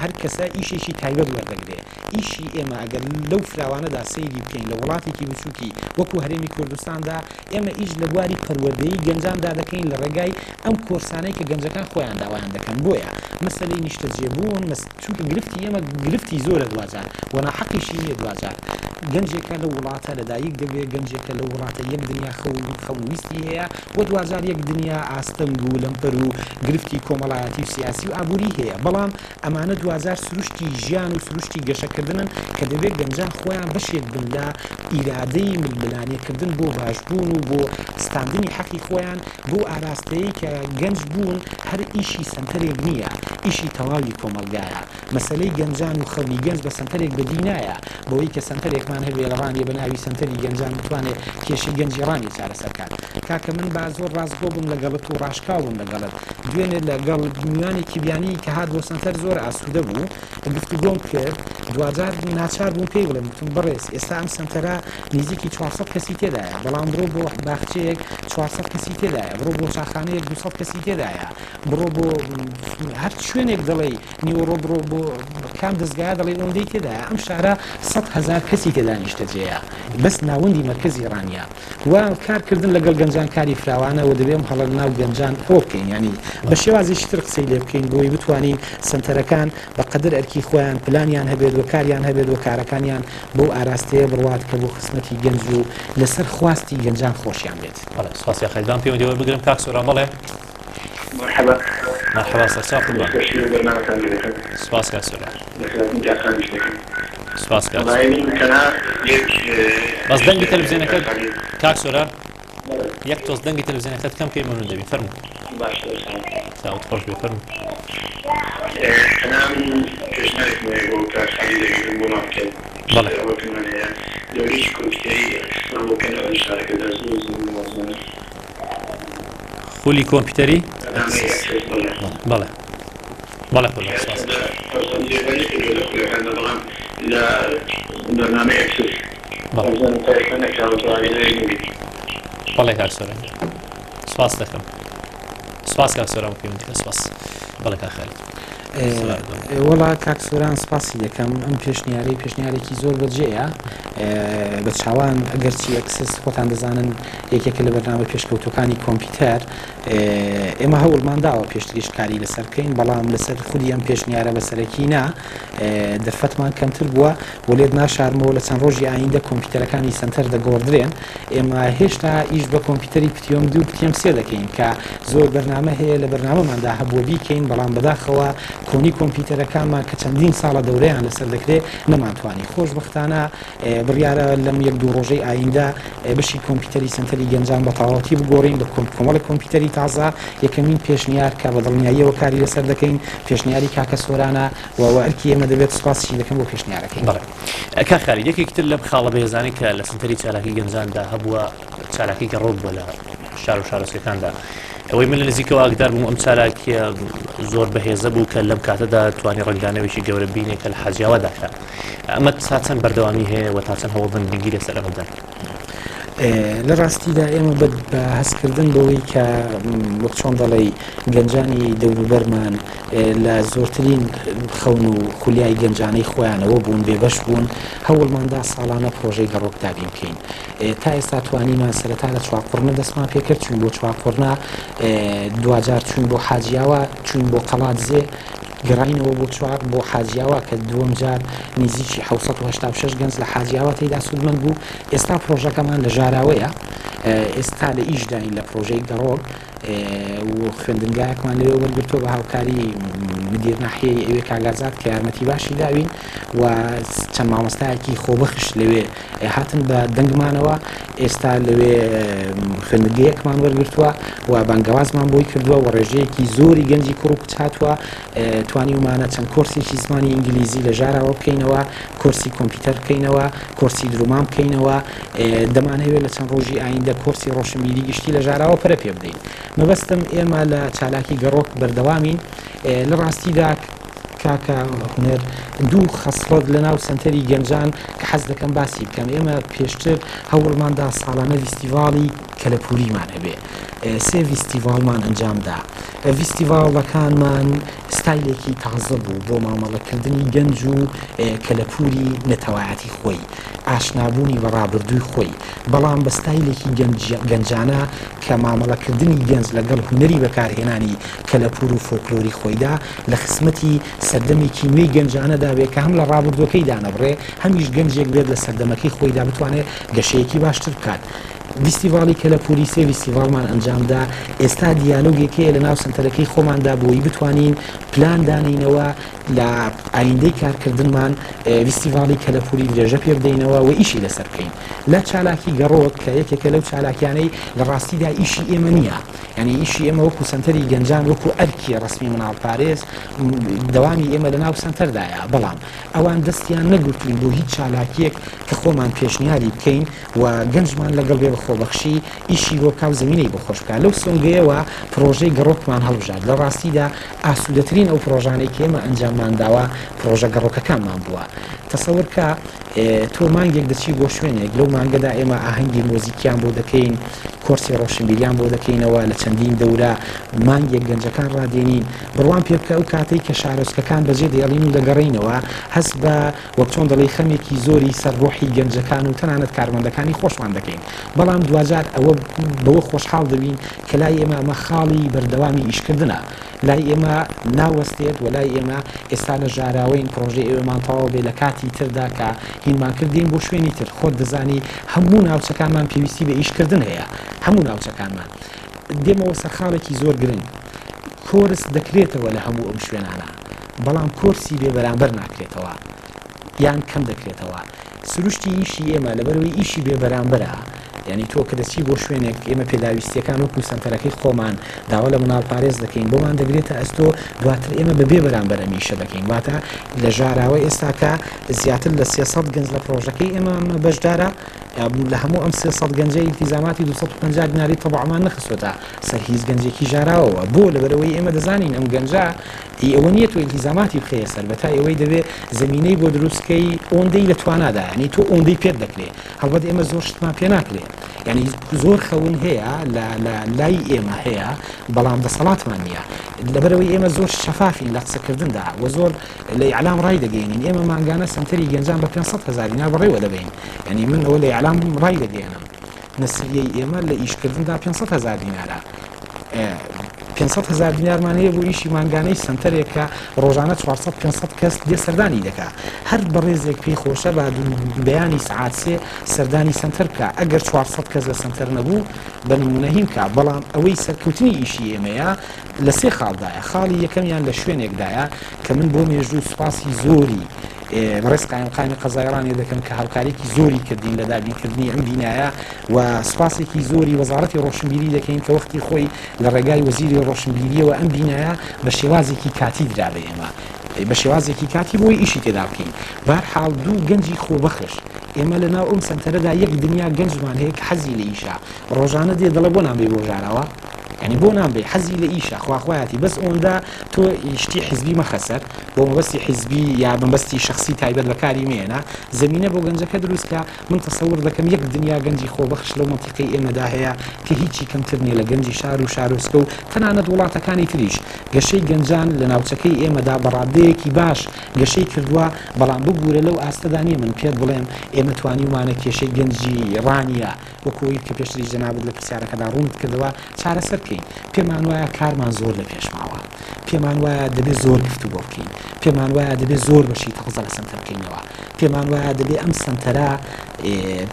هەر کەسە ئیشێکی تایبەت وەردەگرێ. ئیشی ئێمە ئەگەر لەو فراوانەدا سەیری بکەین لە وڵاتێکی بچووکی وەکو هەرێمی کوردستاندا ئێمە ئیش لە بواری پەروەردەیی گەنجاندا دەکەین لە ڕێگای ئەم کۆرسانەی کە گەنجەکان خۆیان داوایان دەکەن بۆیە مەسەلەی نیشتەجێبوون چونکە گرفتی ئێمە گرفتی زۆرە دواجار و ناحەقیشی نییە دواجار گەنجێکە لەو وڵاتە لەدایک دەبێ گەنجێکە لەو وڵاتە یەک دنیا خەون خەون ویستی هەیە و دواجار یەک دنیا ئاستەنگ و لەمپەر و گرفتی کۆمەڵایەتی و سیاسی و ئابووری هەیە بەڵام ئەمانە دواجار سروشتی ژیان و سروشتی گەشەکردنن کە دەبێت گەنجان خۆیان بەشێک بن لە ئیرادەی ململانێکردن بۆ باشبوون و بۆ ستاندنی حەقی خۆیان بەو ئاراستەیەی کە گەنج بوون هەر ئیشی سەنتەرێک نییە، ئیشی تەواوی کۆمەڵگایە. مەسەلەی گەنجان و خەونی گەنج بە سەنتەرێک بەدی نایە، بەوەی کە سەنتەرێکمان هەبێ لە ڕانیە بە ناوی سەنتەری گەنجان بتوانێ کێشەی گەنجی ڕانیە چارەسەر کات. کاکە من با زۆر ڕاستگۆ بم لەگەڵت و ڕاشکاو بم لەگەڵت. دوێنێ لەگەڵ میوانێکی بیانی کە هات بۆ سەنتەر زۆر ئاسوودە بوو، گفتوگۆم کرد، دواجار ناچار بووم پێی بڵێم، گوتم بەڕێز ئێستا ئەم سەنتەرە نیزیکی 400 کەسی تێدایە، بەڵام بڕۆ بۆ باخچەیەک 400 کەسی تێدایە، بڕۆ بۆ چاخانەیەک 200 کەسی تێدایە، بڕۆ بۆ هەر شوێنێک دەڵێی نیوەڕۆ بڕۆ بۆ کام دەزگایە دەڵێی ئەوەندەی تێدایە، ئەم شارە 100,000 کەسی تێدا نیشتەجێیە، بەس ناوەندی مەرکەزی ڕانیە. و کار کردن لەگەڵ گەنجان کاری فراوانە و دەبێ ئەم هەڵە لەناو گەنجان ئەوە بکەین یانی بە شێوازێکی تر قسەی لێ بکەین بۆی بتوانین سەنتەرەکان بە قەدر ئەرکی خۆیان پلانیان هەبێت و کاریان هەبێت و کارەکانیان بەو ئاراستەیە بڕوات کە بۆ خزمەتی گەنج و لەسەر خواستی گەنجان خۆشیان بێت. بەڵێ سپاس یاخەی بام پەیوەندی وەربگرم کاک سۆران بەڵێ. مەرحەبا. مەرحەبا سەرچاو قوربان. دەستخۆشی لە بەرنامەتان لێ دەکەم. سپاس کاک سۆران. بەخێرهاتنی کاک خالیش دەکەم. سپاس کاک وەڵایی سۆران. من تەنها یەک بەس دەنگی شتێک هەیە کاک تەلەفزیۆنەکەت خالید. کاک سۆران بەڵێ. یەک تۆز دەنگی تەلەفزیۆنەکەت کەم کەی مەمنون دەبین فەرموو. باشە سڵاو. چاوت خۆش بێ فەرموو. تەنها من پێشنیارێکم هەیە بۆ کاک خالید ئەگەر بۆمان بکەن بەڵێ. ئەوەکەمان هەیە دەورەیەکی کۆمپیوتەری ئەکسسمان بۆ بکەن ئەوە لە شارەکەدا زۆر زۆر وازانە. خولی کۆمپیوتەری بەڵێ بەڵێ قوربان سپاس. بەڵێ کاک سۆران سپاس دەکەم سپاس کاک سۆران پەیوەندیکە سپاس بەڵێ کاک خالید. وەڵا کاک سۆران سپاسی دەکەم ئەم پێشنیارەی پێشنیارێکی زۆر بەجێیە بە چاوان ئەگەرچی Access خۆتان دەزانن یەکێکە لە بەرنامە پێشکەوتوەکانی کۆمپیوتەر ئێمە هەوڵمان داوە پێشتریش کاری لەسەر بکەین بەڵام لەسەر خودی ئەم پێشنیارە بە سەرەکی نا دەرفەتمان کەمتر بووە و لێت ناشارمەوە لە چەند ڕۆژی ئایندە کۆمپیوتەرەکانی سەنتەر دەگۆڕدرێن ئێمە هێشتا ئیش بە کۆمپیوتەری Pentium دوو Pentium سێ دەکەین کە زۆر بەرنامە هەیە لە بەرنامەماندا هەبووە بیکەین بەڵام بەداخەوە کۆنی کۆمپیوتەرەکانمان کە چەندین ساڵە دەورەیان لەسەر دەکرێت نەمانتوانی خۆشبەختانە بڕیارە لەم یەک دوو ڕۆژەی ئایندە بەشی کۆمپیوتەری سەنتەری گەنجان بە تەواوەتی بگۆڕین بە کۆمەڵێک کۆمپیوتەری تازە. یەکەمین پێشنیار کە بە دڵنیاییەوە کاری لەسەر دەکەین پێشنیاری کاکە سۆرانە و ئەرکی ئێمە دەبێت، سوپاسیشی دەکەم بۆ پێشنیارەکەی. بەڵێ کاک خالید، یەکێکی تر لەم خاڵە بەهێزانەی کە لە سەنتەری چالاکی گەنجاندا هەبووە چالاکی گەڕۆک بووە لە شار و شارۆچکەکاندا. ئەوەی من لە نزیکەوە ئاگدار بووم ئەم چالاکیە زۆر بەهێزە بوو کە لەم کاتەدا توانی ڕەنگدانەوەیکی گەورە بینێ کە لە حاجیاوادا کرا. ئەمە تا چەند بەردەوامی هەیە و تا چەند هەوڵدەن گرنگی لەسەر ئەمە بدەن؟ لە ڕاستیدا ئێمە بە هەستکردن بەوەی کە وەک چۆن دەڵێی گەنجانی دەوروبەرمان لە زۆرترین خەون و خولیای گەنجانەی خۆیانەوە بوون بێبەش بوون هەوڵماندا ساڵانە پرۆژەی گەڕۆک دابین بکەین تا ئێستا توانیمان سەرەتا لە چوارقوڕنە دەستمان پێکرد چوین بۆ چوارقوڕنە دواجار چوین بۆ حاجیاوە چوین بۆ قەڵادزێ گەڕاینەوە بۆ چوار بۆ حاجیاوا کە دووەم جار نیزیکی 786 گەنج لە حاجیاوا تێیدا سوودمەند بوو، ئێستا پڕۆژەکەمان لە ژاراوەیە، ئێستا لە ئیشداین لە پڕۆژەی گەڕۆک و خوێندنگایەکمان لەوێ وەرگرتووە بە هاوکاری مدیر ناحیەی ئەوێ کاک ئازاد کە یارمەتی باشی داوین و چەند مامۆستایەکی خۆبەخش لەوێ هاتن بە دەنگمانەوە، ئێستا لەوێ خوێندنگەیەکمان وەرگرتووە و بانگەوازمان بۆی کردووە و ڕێژەیەکی زۆری گەنجی کوڕ و کچ هاتووە، توانیومانە چەند کۆرسێکی زمانی ئینگلیزی لە ژاراوە بکەینەوە، کۆرسی کۆمپیوتەر بکەینەوە، کۆرسی درومان بکەینەوە، دەمانهەوێت لە چەند ڕۆژی ئایندە کۆرسی ڕۆشنبیری گشتی لە ژاراوە پەرە پێ بدەین. مەبەستم ئێمە لە چالاکی گەڕۆک بەردەوامین، لە ڕاستیدا کاکە هونەر دوو خەسڵەت لە ناو سەنتەری گەنجان کە حەز دەکەم باسی بکەم ئێمە پێشتر هەوڵماندا ساڵانە ڤیستیڤاڵی کەلەپوریمان هەبێ سێ ڤیستیڤاڵمان ئەنجامدا ڤیستیڤاڵەکانمان ستایلێکی تازە بوو بۆ مامەڵەکردنی گەنج و کەلەپوری نەتەوایەتی خۆی ئاشنابوونی بە ڕابردووی خۆی بەڵام بە ستایلێکی گەنجانە کە مامەڵەکردنی گەنج لەگەڵ هونەری بەکارهێنانی کەلەپوور و فۆکلۆری خۆیدا لە خزمەتی سەردەمێکی نوێی گەنجانەدا بێ کە هەم لە ڕابردووەکەی دانەبڕێ هەمیش گەنجێک بێت لە سەردەمەکەی خۆیدا بتوانێ گەشەیەکی باشتر بکات. ڤیستیڤاڵی کەلەپووری سێ ڤیستیڤاڵمان ئەنجامدا، ئێستا دیالۆگێک هەیە لەناو سەنتەرەکەی خۆماندا بۆی بتوانین پلان دانێینەوە لە ئایندەی کارکردنمان ڤیستیڤاڵی کەلەپووری درێژە پێ بدەینەوە و ئیشی لەسەر بکەین. لە چالاکی گەڕۆک کە یەکێکە لەو چالاکیانەی لە ڕاستیدا ئیشی ئێمە نییە، یانی ئیشی ئێمە وەکو سەنتەری گەنجان وەکو ئەرکی ڕەسمی مناڵپارێز دەوامی ئێمە لە ناو سەنتەردایە، بەڵام ئەوان دەستیان نەگرتووین بۆ هیچ چالاکییەک کە خۆمان پێشنیاری بکەین و گەنجمان لەگەڵ بێ بە خۆبەخشی ئیشی بۆ بکا و زەمینەی بۆ خۆش بکا. لەو سۆنگەیەوە پڕۆژەی گەڕۆکمان هەڵبژارد. لە ڕاستیدا ئاسوودەترین ئەو پڕۆژانەی کە ئێمە ئەنجاممان داوە پڕۆژە گەڕۆکەکانمان بووە. تەسەور کە تۆ مانگێک دەچی بۆ شوێنێک، لەو مانگەدا ئێمە ئاهەنگی مۆزیکیان بۆ دەکەین، کۆرسی ڕۆشنبیریان بۆ دەکەینەوە، لە چەندین دەورە مانگێک گەنجەکان ڕادێنین. بڕوام پێ بکە ئەو کاتەی کە شارۆچکەکان بەجێ دێڵین و دەگەڕێینەوە، هەست بە وەک چۆن دەڵێی خەمێکی زۆری سەر ڕۆحی گەنجەکان و تەنانەت کارمەندەکانی خۆشمان دەکەین. بەڵام دواجار ئەوە بەوە خۆشحاڵ دەبین کە لای ئێمە ئەمە خاڵی بەردەوامی ئیشکردنە. لای ئێمە ناوەستێت و لای ئێمە ئێستا لە ژاراوەین پڕۆژەی ئەوێمان تەواو بێ لە کاتی تردا کە هینمان کرد دێین بۆ شوێنی تر. خۆت دەزانی هەموو ناوچەکانمان پێویستی بە ئیشکردن هەیە. هەموو ناوچەکانمان. دێمەوە سەر خاڵێکی زۆر گرنگ. کۆرس دەکرێتەوە لە هەموو ئەم شوێنانە. بەڵام کۆرسی بێ بەرامبەر ناکرێتەوە یان کەم دەکرێتەوە سروشتی ئیشی ئێمە لەبەرەوەی ئیشی بێ بەرامبەرە یعنی تۆ کە دەچی بۆ شوێنێک ئێمە پێداویستیەکان وەکو سەنتەرەکەی خۆمان داوا لە مناڵپارێز دەکەین بۆمان دەگرێتە ئەستۆ دواتر ئێمە بە بێ بەرامبەر ئەم ئیشە دەکەین واتە لە ژاراوە ئێستاکە زیاتر لە 300 گەنج لە پرۆژەکەی ئێمە بەشدارە لە هەموو ئەم 300 گەنجە ئیلتیزاماتی 250 دیناری تەبعمان نەخستۆتە سەر هیچ گەنجێکی ژاراوەوە بۆ لەبەرەوەی ئێمە دەزانین ئەم گەنجە ئی ئەوە نیە تۆ ئیلتیزاماتی بخەیە سەر بەتای ئەوەی دەبێ زەمینەی بۆ دروست کەی ئۆندەی لە توانادا یانی تۆ ئۆندەی پێت دەکرێ هەڵبەت ئێمە زۆر شتمان پێ ناکرێ. یعنی زۆر خەون هەیە لە لە لای ئێمە هەیە بەڵام دەسەڵاتمان نییە لەبەرەوەی ئێمە زۆر شەفافین لە قسەکردندا و زۆر لە ئیعلام ڕای دەگەێنین ئێمە مانگانە سنتەری گەنجان بە 500 هزار دینار بەڕێوە دەبین یعنی من ئەوە لە ئیعلام ڕای دەگەێنم نەسریەی ئێمە لە ئیشکردندا 500 هزار دینارە 500 هزار دینارمان هەیە بۆ ئیشی مانگانەی سنتەرێک کە ڕۆژانە 400 500 کەس دێ سەردانی دەکا هەر بەڕێزێک پێی خۆشە بە بەیانی سعات سێ سەردانی سنتەر بکە ئەگەر 400 کەس لە سنتەر نەبوو بە نمونە هین کا بەڵام ئەوەی سەرکەوتنی ئیشی ئێمەیە لە سێ خاڵدایە خاڵی یەکەمیان لە شوێنێکدایە کە من بۆ مێژوو سوپاسی زۆری بەڕێز قایمقامی قەزای ڕانیە دەکەم کە هاوکاریکی زۆری کردین لە دابینکردنی ئەم بینایە و سوپاسێکی زۆری وەزارەتی ڕۆشنبیری دەکەین کە وەختی خۆی لە ڕێگای وەزیری ڕۆشنبیریەوە ئەم بینایە بە شێوازێکی کاتی درا بە ئێمە بە شێوازێکی کاتی بۆی ئیشی تێدا بکەین بارحاڵ دوو گەنجی خۆبەخش ئێمە لە ناو ئەم سەنتەرەدا یەک دنیا گەنجمان هەیە کە حەزی لە ئیشە ڕۆژانە دێ دەڵێ بۆ نامبەی بۆ ژاراوە یعنی بۆ نامبەی حەزی لە ئیشە خواخوایەتی بەس ئەوەندە تۆ شتی حیزبی مەخە سەر بۆ مەبەستی حیزبی یا مەبەستی شخصی تایبەت بەکاری مێنە زمینە بۆ گەنجەکە دروستکە من تەسەور دەکەم یەک دنیا گەنجی خۆبەخش لەو مەنتیقەی ئێمەدا هەیە کە هیچی کەمتر نییە لە گەنجی شار و شارۆچکە و تەنانەت وڵاتەکانی تریش گەشەی گەنجان لە ناوچەکەی ئێمەدا بە ڕادەیەکی باش گەشەی کردووە بەڵام ببورە لەو ئاستەدا نییە من پێت بڵێم ئێمە توانیومانە کێشەی گەنجی ڕانیە وەکو ئەوەی کە پێشتریش جەنابت لە پرسیارەکەدا ڕوونت کردەوە چارەسەر بکەین. پێمان وایە کارمان زۆر لە پێش ماوە. پێمان وایە دەبێ زۆر گفتوگۆ بکەین. پێمان وایە دەبێ زۆر بەشی تازە لە سەنتەر بکەینەوە. پێمان وایە دەبێ ئەم سەنتەرە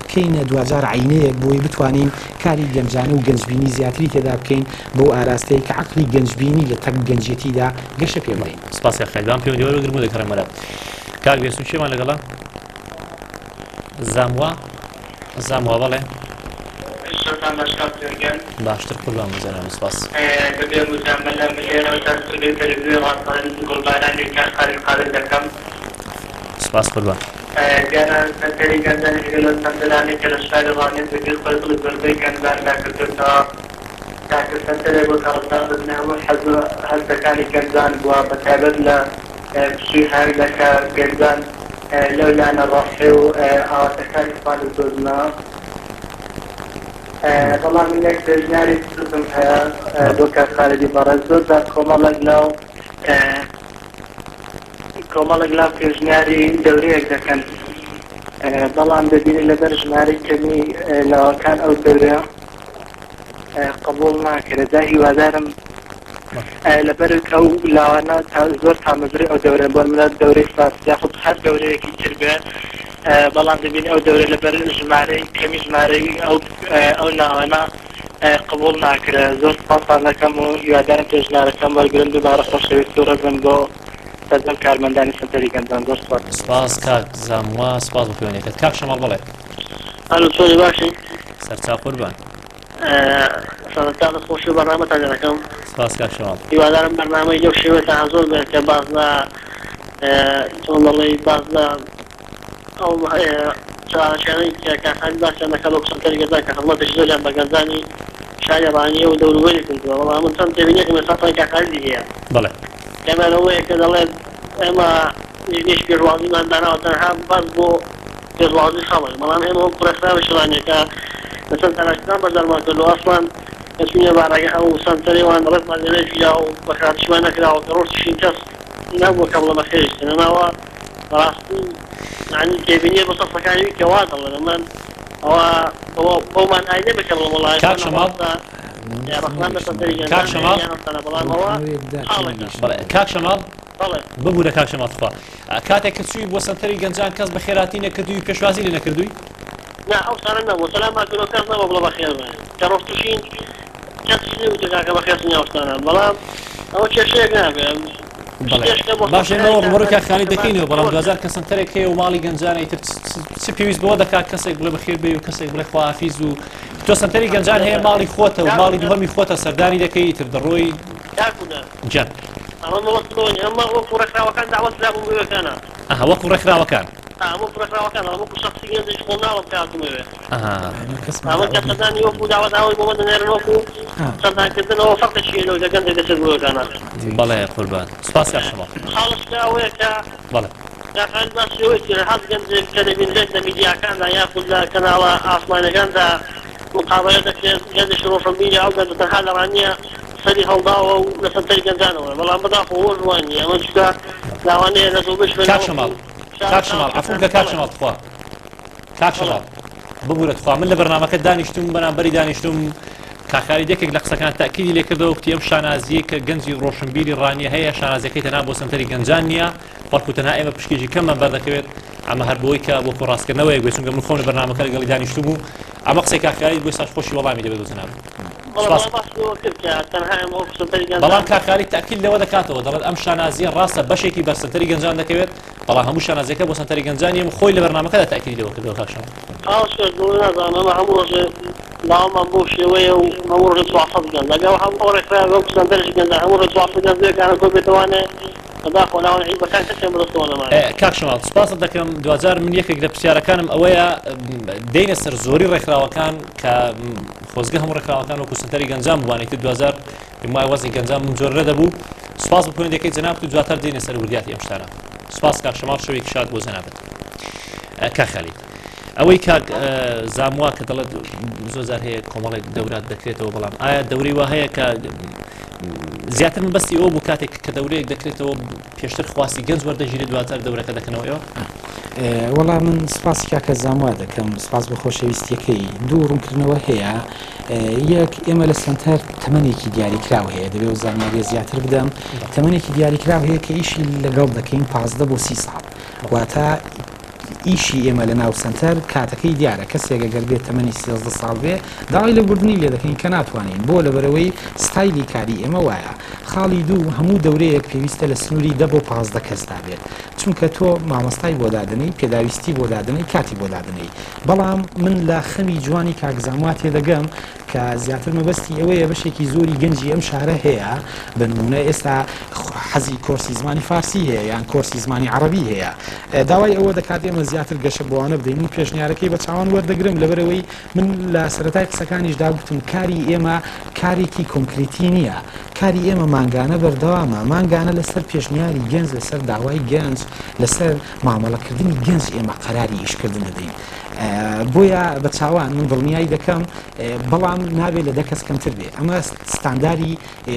بکەینە دواجار عەینەیەک بۆی بتوانین کاری گەنجانە و گەنجبینی زیاتری تێدا بکەین بەو ئاراستەیە کە عەقڵی گەنجبینی لە تەک گەنجێتیدا گەشە پێ بدەین. سپاس کاک خالید. بام پەیوەندی وەربگرم و دەگەڕێمەوە. کاک بێسوو کێمان لەگەڵە؟ زاموا؟ زاموا بەڵێ. شەوتان باش کاک گیان. باشتر قوربان بۆ جەنابت سپاس. بەبێ موجامەلە من لێرەوە تا سبەی تەلەفزیۆنی ڕاپەڕین گوڵبارانی کاک خالید قادر دەکەم. سپاس قوربان. دیارە سەنتەری گەنجان یەکێکە لەو سەنتەرانەی کە لە شاری ڕانیە جێگەی خۆی دڵی زۆربەی گەنجاندا کردۆتەوە. تاکە سەنتەرێک بۆ کە ڕزگار ببنە هەموو حەز و هەستەکانی گەنجان بووە بەتایبەت لە پشووی هاویندا کە گەنجان لەو لایەنە ڕۆحی و ئاواتەکانی خۆیان دەدۆزنەوە. بەڵام من یەک پێشنیاری بچووکم هەیە بۆ کاک خالدی بەڕێز زۆر جار کۆمەڵێک لاو کۆمەڵێک لاو پێشنیاری دەورەیەک دەکەن بەڵام دەبینی لەبەر ژمارەی کەمی لاوەکان ئەو دەورەیە قبوڵ ناکرێت جا هیوادارم لەبەر ئەو لاوانە زۆر تامەزرۆی ئەو دەورە بۆ منە دەورەی فارس یاخود هەر دەورەیەکی تر بێ بەڵام دەبین ئەو دەورە لەبەر ژمارەی کەمی ژمارەی ئەو ئەو ناوانە قبوڵ ناکرێت زۆر سپاستان دەکەم و هیوادارم پێشنیارەکەم وەرگرن دووبارە خۆشەویستی و ڕێزم بۆ سەرجەم کارمەندانی سەنتەری گەنجان زۆر سپاس. سپاس کاک زاموا سپاس بۆ پەیوەندیەکەت کاک شەماڵ بەڵێ. ئەلو چۆنی باشی؟ سەرچاو قوربان. سەرەتا دەست خۆشی بەرنامەتان لێ دەکەم. سپاس کاک شەماڵ. هیوادارم بەرنامەی لەو شێوەیەتان زۆر بێت کە باس لە چۆن دەڵێی باس لە ئەو چالاکیانەی کە کاک خالید باسیان دەکات وەک سەنتەری گەنجان کە خزمەتێکی زۆریان بە گەنجانی شاری ڕانیە و دەوروبەری کردووە بەڵام من چەند تێبینیەکم لەسەر قسەی کاک خالیدی هەیە بەڵێ. یەکەمیان ئەوەیە کە دەڵێت ئێمە لیژنەی پێشوازیمان داناوە تەنها بەس بۆ پێشوازی خەڵک، بەڵام ئێمە وەکو ڕێکخراوی شڕانیەکە لەسەر چالاکیەکان بەشدارمان کردووە، ئەسڵەن کە چووینە بارەگا ئەو سەنتەرەی وان ڕێزمان لێ نەگیرا و بەخێرهاتنیشمان نەکراوە، کە ڕۆشتیشین کەس نەبووە کە بڵێ بەخێریش بێن، ئەمە ئەوە بەڕاستی یانی تێبینیە بۆ سەر قسەکانی وی کە وا دەڵێن، ئەمە ئەوە بەوە بەو مانای نەبێت کە بڵێم وەڵا کاک شەماڵ ڕەخنەم لە سەنتەری کاک گەنجان هەیە شەماڵ یان ئەو شتانە، بەڵام ئەوە خاڵێکە. بەڵێ کاک شەماڵ بەڵێ. ببورە کاک شەماڵ تخوا کاتێک کە چووی بۆ سەنتەری گەنجان کەس بەخێرهاتنی نەکردووی و پێشوازی لێ نەکردووی؟ نا ئەو شتانە نەبوو سەلامان کردو کەس نەبوو بڵێ بەخێر بێن کە ڕۆشتوشین کەسیش نەیوتووە کاکە بەخێر چوونی ئەو شتانە بەڵام ئەوە کێشەیەک نابێ بەڵێ شتێک کە بۆ باشە ئێمە خۆشەویستان ڕووبەڕووی کاک خالید کەمان دەکەینەوە بەڵام خۆشە. دواجار کە سەنتەرێک هەیە و ماڵی گەنجانە ئیتر چ پێویست بەوە دەکات کەسێک بڵێ بەخێر بێی و کەسێک بڵێ خواحافیز و تۆ سەنتەری گەنجان هەیە ماڵی خۆتە و ماڵی دووهەمی خۆتە سەردانی دەکەی ئیتر دەڕۆی کاک هونەر گیان. ئەمە مەبەستم ئەوە نیە ئەمە وەکو ڕێکخراوەکان دەعوەت کرابووم بۆ ئێوەکانە. ئەها وەکو ڕێکخراوەکان. ئا وەکو ڕێکخراوەکان بەڵام وەکو شەخسی گەنجێکی خۆم ناڵێم کە هاتوومە ئەوێ. ئەها. ئەمە کە سەردانی وەکو داوەت ئاوەی بۆ من دەنێرن وەکو سەردان کردن ئەوە فەرقێکی هەیە لەوەی کە گەنجێک دەچێت بۆ ئێوەکانە. بەڵێ قوربان سوپاس کاک شەماڵ. خاڵەکە ئەوەیە کە بەڵێ. کاک خالید باسی ئەوەی کرد هەر گەنجێک کە دەبینرێت لە میدیاکاندا یاخود لە کەناڵە ئاسمانیەکاندا. مقابەلە دەکرێت گەنجێکی ڕۆشنبیرە ئەو گەنجە تەنها لە ڕانیە سەری هەڵداوە و لە سەنتەری گەنجانەوەیە بەڵام بەداخەوە وەش وا نییە ئەمە چونکە لاوانەیە لە زۆربەی شوێنە کاک شەماڵ کاک شەماڵ عەفوم کە کاک شەماڵ تخوا کاک شەماڵ ببورە تخوا من لە بەرنامەکە دانیشتم بەرامبەری دانیشتم کاک خالید یەکێک لە قسەکان تاکیدی لێکردەوە کوتی ئەم شانازیەی کە گەنجی ڕۆشنبیری ڕانیە هەیە شانازیەکەی تەنها بۆ سەنتەری گەنجان نییە بەڵکو تەنها ئێمە پشکێکی کەممان بەردەکەوێت ئەمە هەر بۆی کە وەکو ڕاستکردنەوەیەک بێت چونکە من خۆم لە بەرنامەکە لەگەڵی دانیشتبوو ئەمە قسەی کاک خالید بۆ ئێستاش خۆشی وەڵامی دەبێت بۆ جەنابت. سپاس. بەڵام کاک خالید تەئکید لەوە دەکاتەوە دەڵێت ئەم شانازیە ڕاستە بەشێکی بەر سەنتەری گەنجان دەکەوێت بەڵام هەموو شانازیەکە بۆ سەنتەری گەنجان نیە و خۆی لە بەرنامەکەدا تەئکیدی لەوە کردەوە کاک شەماڵ. لاوەمان بەو شێوەیە و هەموو ڕۆژێ 400 گەنج لەگەڵ هەموو ئەو ڕێکخراوە وەکو سەنتەرێکی گەنجان هەموو ڕۆژێ 400 گەنج لەوێ کۆ بێتەوانێ بەداخەوە لاوان عیبەکان کەسیان بەدەستەوە نەمایە. کاک شەماڵ سوپاست دەکەم دواجار من یەکێک لە پرسیارەکانم ئەوەیە دێینە سەر زۆری ڕێکخراوەکان کە خۆزگە هەموو ڕێکخراوەکان وەکو سەنتەری گەنجان بووان ئیتر دواجار پێم وایە وەزعی گەنجان بەم جۆرە نەدەبوو سوپاس بۆ پەیوەندیەکەی جەنابت و دواتر دێینە سەر وردیاتی ئەم شتانە سوپاس کاک شەماڵ شەوێکی شاد بۆ جەنابت کاک خالید ئەوەی کاک زاموا کە دەڵێت زۆر جار هەیە کۆمەڵێک دەورات دەکرێتەوە بەڵام ئایا دەورەی وا هەیە کە زیاتر مەبەستی ئەوە بوو کاتێک کە دەورەیەک دەکرێتەوە پێشتر خواستی گەنج وەردەگیرێت دواتر دەورەکە دەکەنەوە ئێوە؟ وەڵا من سپاسی کاکە زاموا دەکەم سپاس بۆ خۆشەویستیەکەی دوو ڕوونکردنەوە هەیە یەک ئێمە لە سەنتەر تەمەنێکی دیاریکراو هەیە دەبێ و زانیاریە زیاتر بدەم تەمەنێکی دیاریکراو هەیە کە ئیشی لەگەڵ دەکەین 15 بۆ سی ساڵ واتە ئیشی ئێمە لە ناو سەنتەر کاتەکەی دیارە کەسێک ئەگەر بێت تەمەنی 13 ساڵ بێ داوای لێبوردنی لێ دەکەین کە ناتوانین بۆ لەبەرەوەی ستایلی کاری ئێمە وایە خاڵی دوو هەموو دەورەیەک پێویستە لە سنووری دە بۆ 15 کەسدا بێت چونکە تۆ مامۆستای بۆ دادەنێی پێداویستی بۆ دادەنێی کاتی بۆ دادەنێی بەڵام من لە خەمی جوانی کاک زاموا تێدەگەم کە زیاتر مەبەستی ئەوەیە بەشێکی زۆری گەنجی ئەم شارە هەیە بە نمونە ئێستا حەزی کۆرسی زمانی فارسی هەیە یان کۆرسی زمانی عەڕەبی هەیە داوای ئەوە دەکات ئێمە زیاتر گەشە بۆوانە بدەین من پێشنیارەکەی بە چاوان وەردەگرم لەبەرئەوەی من لە سەرەتای قسەکانیشدا گوتم کاری ئێمە کارێکی کۆنکریتی نییە کاری ئێمە مانگانە بەردەوامە مانگانە لەسەر پێشنیاری گەنج لەسەر داوای گەنج لەسەر مامەڵەکردنی گەنج ئێمە قەراری ئیشکردن دەدەین بۆیە بە چاوان من دڵنیای دەکەم بەڵام نابێت لە دە کەس کەمتر بێ ئەمە ستانداری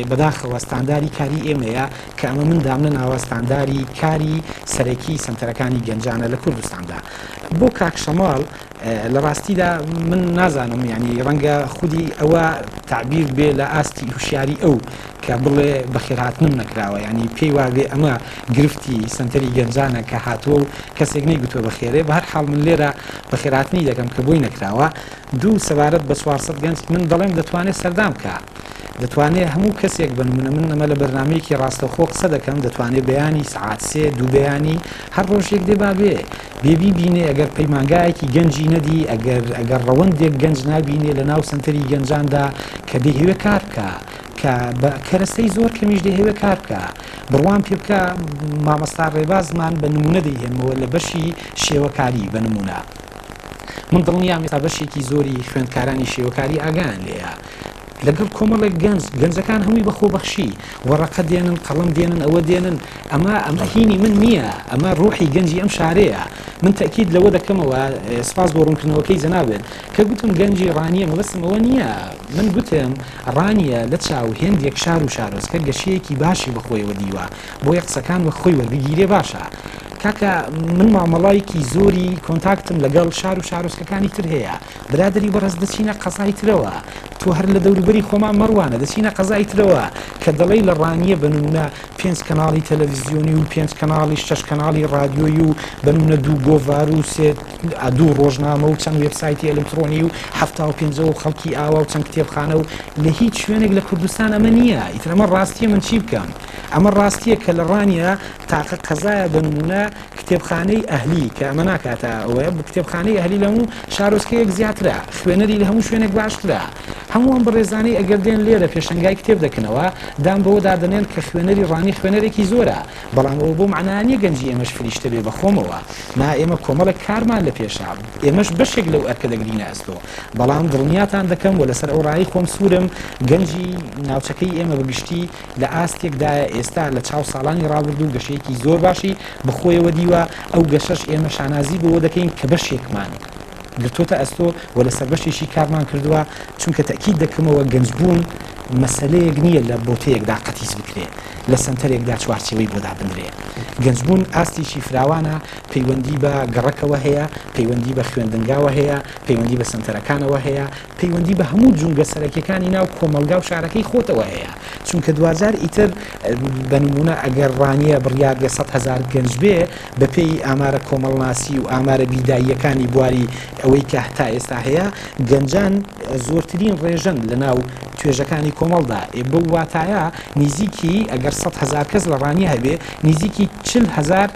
بەداخەوە ستانداری کاری ئێمەیە کە ئەمە من دامنەناوە ستانداری کاری سەرەکی سەنتەرەکانی گەنجانە لە کوردستاندا بۆ کاک شەماڵ لە ڕاستیدا من نازانم یعنی ڕەنگە خودی ئەوە تعبیر بێ لە ئاستی هوشیاری ئەو کە بڵێ بەخێرهاتنم نەکراوە یعنی پێی وابێ ئەمە گرفتی سەنتەری گەنجانە کە هاتووە و کەسێک نەیگوتووە بەخێرێ بە هەر حاڵ من لێرە بەخێرهاتنی دەکەم کە بۆی نەکراوە دوو سەبارەت بە 400 گەنج من دەڵێم دەتوانێت سەردان بکە دەتوانێ هەموو کەسێک بە نمونە من ئەمە لە بەرنامەیەکی ڕاستەوخۆ قسە دەکەم دەتوانێ بەیانی سەعات سێ دوو بەیانی هەر ڕۆژێک دێ با بێ بێ بیبینێ ئەگەر پەیمانگایەکی گەنجی نەدی ئەگەر ئەگەر ڕەوەندێک گەنج نابینێ لە ناو سەنتەری گەنجاندا کە دەیهەوێ کار بکا کە بە کەرەستەی زۆر کەمیش دەیهەوێ کار بکا بڕوام پێ بکە مامۆستا ڕێبازمان بە نمونە دەیهێنمەوە لە بەشی شێوەکاری بە نمونە من دڵنیام ئێستا بەشێکی زۆری خوێندکارانی شێوەکاری ئاگایان لێیە لەگەڵ کۆمەڵێک گەنج، گەنجەکان هەمووی بە خۆبەخشی، وەڕەقە دێنن، قەڵەم دێنن، ئەوە دێنن، ئەمە ئەمە هینی من نییە، ئەمە ڕوحی گەنجی ئەم شارەیە. من تەئکید لەوە دەکەمەوە، سپاس بۆ ڕوونکردنەوەکەی جەنابت، کە گوتم گەنجی ڕانیە مەبەستم ئەوە نییە، من گوتم ڕانیە لە چاو هێندێک شار و شارۆچکە گەشەیەکی باشی بە خۆیەوە دیوە، بۆیە قسەکان وەک خۆی وەربگیرێ باشە. کاکە من مامەڵایەکی زۆری کۆنتاکتم لەگەڵ شار و شارۆچکەکانی تر هەیە، برادەری بەڕێز دەچینە قەزای ترەوە تۆ هەر لە دەوروبەری خۆمان مەڕوانە دەچینە قەزای ترەوە کە دەڵێی لە ڕانیە بە نمونە پێنج کەناڵی تەلەڤیزیۆنی و پێنج کەناڵی شەش کەناڵی ڕادیۆی و بە نمونە دوو گۆڤار و سێ دوو ڕۆژنامە و چەند وێبسایتی ئەلکترۆنی و 75ەوە و خەڵکی ئاوا و چەند کتێبخانە و لە هیچ شوێنێک لە کوردستان ئەمە نییە ئیتر ئەمە ڕاستیە من چی بکەم ئەمە ڕاستیە کە لە ڕانیە تاقە قەزایە بە نمونە کتێبخانەی ئەهلی کە ئەمە ناکاتە ئەوەیە کتێبخانەی ئەهلی لە هەموو شارۆچکەیەک زیاترە خوێنەری لە هەموو شوێنێک باشترە هەموو ئەم بەڕێزانەی ئەگەر دێن لێرە پێشەنگای کتێب دەکەنەوە دان بەوە دادەنێن کە خوێنەری ڕانی خوێنەرێکی زۆرە بەڵام ئەوە بۆ مەعنا نییە گەنجی ئێمەش فریشتە بێ بە خۆمەوە نا ئێمە کۆمەڵێک کارمان لە پێشە ئێمەش بەشێک لەو ئەرکە دەگرینە ئەستۆ بەڵام دڵنیاتان دەکەم و لەسەر ئەو ڕای خۆم سوورم گەنجی ناوچەکەی ئێمە بەگشتی لە ئاستێکدایە ئێستا لە چاو ساڵانی ڕابردوو گەشەیەکی زۆر باشی بەخۆیەوە دیوە، ئەو گەشەش ئێمە شانازی بەوە دەکەین کە بەشێکمان. گرتۆتە ئەستۆ و لەسەر بەشێکی کارمان کردووە، چونکە تەئکید دەکەمەوە گەنجبوون مەسەلەیەک نییە لە بۆتەیەکدا قەتیس بکرێ، لە سەنتەرێکدا چوارچێوەی بۆ دابنرێ. گەنجبوون ئاستێکی فراوانە، پەیوەندی بە گەڕەکەوە هەیە، پەیوەندی بە خوێندنگاوە هەیە، پەیوەندی بە سەنتەرەکانەوە هەیە، پەیوەندی بە هەموو جومگە سەرەکیەکانی ناو کۆمەڵگا و شارەکەی خۆتەوە هەیە، چونکە دواجار ئیتر بە نموونە ئەگەر ڕانیە بڕیار بێ 100,000 گەنج بێ، بە پێی ئامارە کۆمەڵناسی و ئامارە بیداییەکانی بواری ئەوەی کە تا ئێستا هەیە، گەنجان زۆرترین ڕێژەن لە ناو توێژەکانی کۆمەڵدا، ئێ بەو واتایە نیزیکی ئەگەر 100,000 کەس لە ڕانیە هەبێ نیزیکی 40,000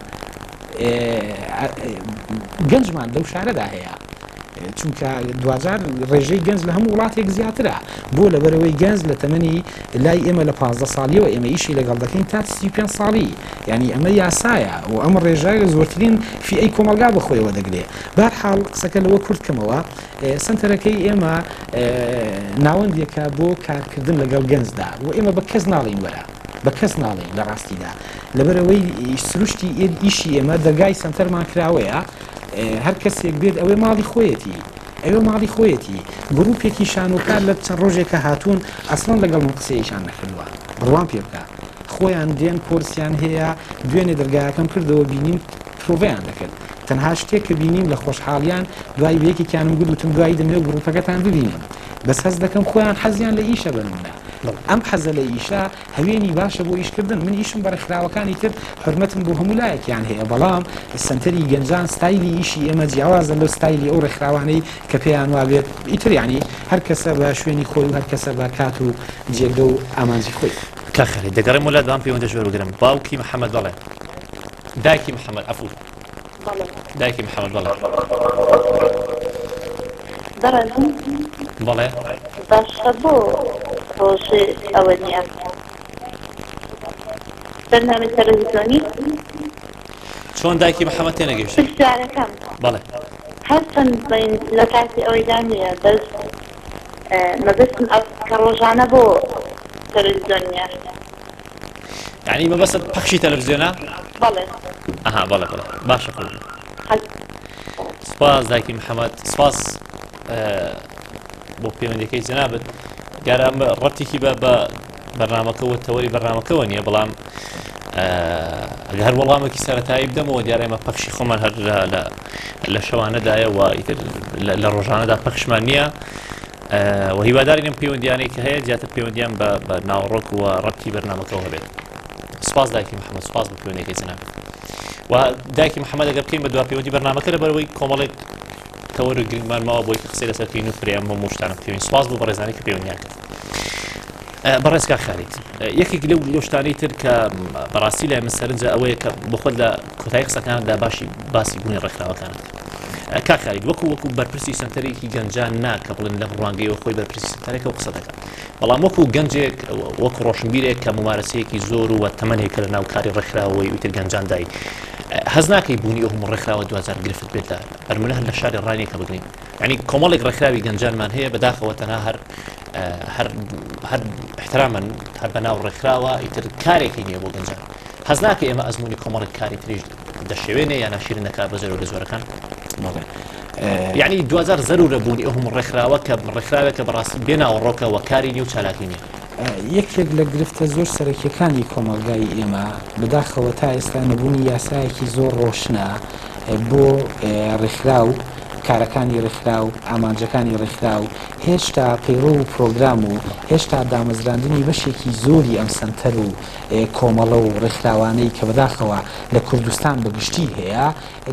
گەنجمان لەو شارەدا هەیە. چونکە دواجار ڕێژەی گەنج لە هەموو وڵاتێک زیاترە بۆ لەبەرەوەی گەنج لە تەمەنی لای ئێمە لە 15 ساڵیەوە ئێمە ئیشی لەگەڵ دەکەین تا 35 ساڵی یعنی ئەمە یاسایە و ئەم ڕێژە زۆرترین فیئەی کۆمەڵگا بەخۆیەوە دەگرێ بارحاڵ قسەکە لەوە کورت کەمەوە سنتەرەکەی ئێمە ناوەندێکە بۆ کارکردن لەگەڵ گەنجدا و ئێمە بە کەس ناڵین وەرە بە کەس ناڵین لە ڕاستیدا لەبەرەوەی سروشتی ئیشی ئێمە دەرگای سنتەرمان کراوەیە هەر کەسێک بێت ئەوێ ماڵی خۆیەتی ئەوێ ماڵی خۆیەتی گروپێکی شانۆکار لە چەند ڕۆژێکە هاتوون ئەسڵەن لەگەڵ من قسەیەکیان نەکردووە بڕوام پێ بکە خۆیان دێن کۆرسیان هەیە دوێنێ دەرگایەکەم کردەوە بینیم پرۆڤەیان دەکرد تەنها شتێک کە بینیم لە خۆشحاڵیان دوای بە یەکێکیانم گوت وتم دوایی دەمەوێت گروپەکەتان ببینم بەس هەست دەکەم خۆیان حەزیان لە ئیشە بەنمونە ئەم حەزە لە ئیشە هەوێنی باشە بۆ ئیشکردن، من ئیشم بە ڕێکخراوەکانی تر حورمەتم بۆ هەموو لایەکیان هەیە، بەڵام سەنتەری گەنجان ستایلی ئیشی ئێمە جیاوازە لەو ستایلی ئەو ڕێکخراوانەی کە پێیان وابێت، ئیتر یانی هەر کەسە بە شوێنی خۆی و هەر کەسە بە کات و جێگە و ئامانجی خۆی. کاک خالید دەگەڕێمەوە لات بام پەیوەندەش وەربگرم باوکی محەمەد بەڵێ دایکی محەمەد عەفو. بەڵێ. دایکی محەمەد بەڵێ. بەڕێزم. بەڵێ. باشە بۆ ڕۆژێ ئەوە نییە بەرنامەی تەلەڤیزیۆنی؟ چۆن دایکی محەمەد تێنەگەیشتم. پرسیارەکەم. بەڵێ. هەرچەند بڵێین لە کاتی ئەوەیدا نییە بەس مەبەستم ئەوە کە ڕۆژانە بۆ تەلەڤیزیۆن نییە؟ یعنی مەبەستت پەخشی تەلەڤزیۆنە؟ بەڵێ. ئەها بەڵێ بەڵێ باشە قوربان. سپاس دایکی محەممەد سپاس بۆ پەیوەندەکەی جەنابت دیارە ئەم ڕەتێکی بە بە بەرنامەکەەوە تەوەری بەرنامەکەەوە نییە بەڵام ئەگەر هەر وەڵامێکی سەتایی بدەمەوە دیارە ئێمە پەخشی خۆمان هەر لە شەوانەدایە و ئیتر لە ڕۆژانەدا پەخشمان نییە و هیوادارین ئەم پەیوەندیانەی کە هەیە زیاتر پەیوەندیان بە بە ناوەڕۆک و ڕەبتی بەرنامەکەەوە هەبێت سپاس دایکی محەممەد سپاس بۆ پەیوەندیەکەی جەنابت و دایکی محەممەد ئەگەر بکەین بە دوا پەیوەندی بەرنامەکە لەبەرەوەی کۆمەڵێک تەوەر و گرنگمان ماوە بۆی کە قسەی لەسەر بکەین و فرەیان بۆ موشتانە بکەوین سپاس بۆ بەڕێزانی کە پەیوەندیان کرد بەڕێز کاک خالید یەکێک لەو لەو شتانەی تر کە بەڕاستی لای من سەرنجە ئەوەیە کە بۆ خۆت لە کۆتایی قسەکاندا باشی باسی بوونی ڕێکخراوەکانت کرد کاک خالید وەکو وەکو بەرپرسی سەنتەرێکی گەنجان نا کە بڵێن لەم ڕوانگەیەوە خۆی بەرپرسی سەنتەرێکە و قسە دەکات بەڵام وەکو گەنجێک وەکو ڕۆشنبیرێک کە ممارەسەیەکی زۆر و تەمەنێکە لە ناو کاری ڕێکخراوەی ئیتر گەنجاندای هەز ناکەی بوونی ئەو هەموو ڕێکخراوە دواجار گرفت بێت لە بەرمونە هەر لە شاری ڕانیەکە بگرین یعنی کۆمەڵێک ڕێکخراوی گەنجانمان هەیە بەداخەوە تەنها هەر هەر هەر احتراما هەر بەناو ڕێکخراوە ئیتر کارێکی نییە بۆ گەنجان حەز ناکەی ئێمە ئەزموونی کۆمەڵێک کاری تریش دەشێوێنێ یا ناشیرن دەکات بە زۆرە لە زۆرەکان؟ بەڵێ. یعنی دواجار زەرورە بوونی ئەو هەموو ڕێکخراوە کە ڕێکخراوێکە بەڕاستی بێ ناوەڕۆکە و کاری نیە و چالاکی نیە. یەکێک لە گرفتە زۆر سەرەکیەکانی کۆمەڵگای ئێمە بەداخەوە تا ئێستا نەبوونی یاسایەکی زۆر ڕۆشنە بۆ ڕێکخراو، کارەکانی ڕێکخراو، ئامانجەکانی ڕێکخراو، هێشتا پەیڕەو و پرۆگرام و هێشتا دامەزراندنی بەشێکی زۆری ئەم سەنتەر و کۆمەڵە و ڕێکخراوانەی کە بەداخەوە لە کوردستان بە گشتی هەیە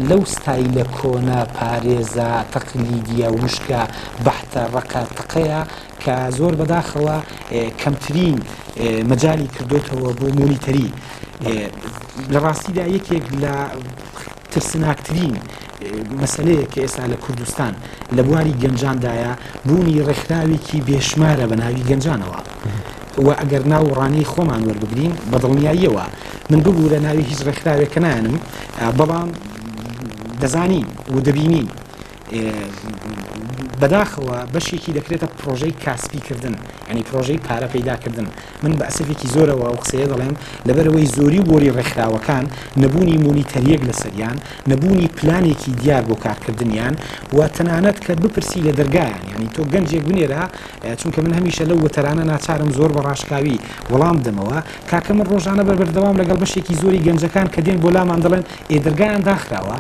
لەو ستایلە کۆنە پارێزە تەقلیدیە وشکە بەحتە ڕەقە تقەیە کە زۆر بەداخەوە کەمترین مەجالی کردۆتەوە بۆ مۆنیتەری لە ڕاستیدا یەکێک لە ترسناکترین مەسەلەیەک کە ئێستا لە کوردستان لە بواری گەنجاندایە بوونی ڕێکخراوێکی بێشمارە بە ناوی گەنجانەوە و ئەگەر ناو و ڕانەی خۆمان وەربگرین بە دڵنیاییەوە من ببوورە ناوی هیچ ڕێکخراوێک کە نایەنم بەڵام دەزانین و دەبینین. بەداخەوە بەشێکی دەکرێتە پرۆژەی کاسپی کردن یعنی پرۆژەی پارە پەیداکردن من بە ئەسەفێکی زۆرەوە ئەو قسەیە دەڵێم لەبەرئەوەی زۆری و بۆری ڕێکخراوەکان نەبوونی مۆنیتەریەک لەسەریان نەبوونی پلانێکی دیار بۆ کارکردنیان و تەنانەت کە بپرسی لە دەرگایان یعنی تۆ گەنجێک بنێرە چونکە من هەمیشە لەو وتەرانە ناچارم زۆر بە ڕاشکاوی وەڵام بدەمەوە کاکە من ڕۆژانە بە بەردەوام لەگەڵ بەشێکی زۆری گەنجەکان کە دێن بۆ لامان دەڵێن ئێ دەرگایان داخراوە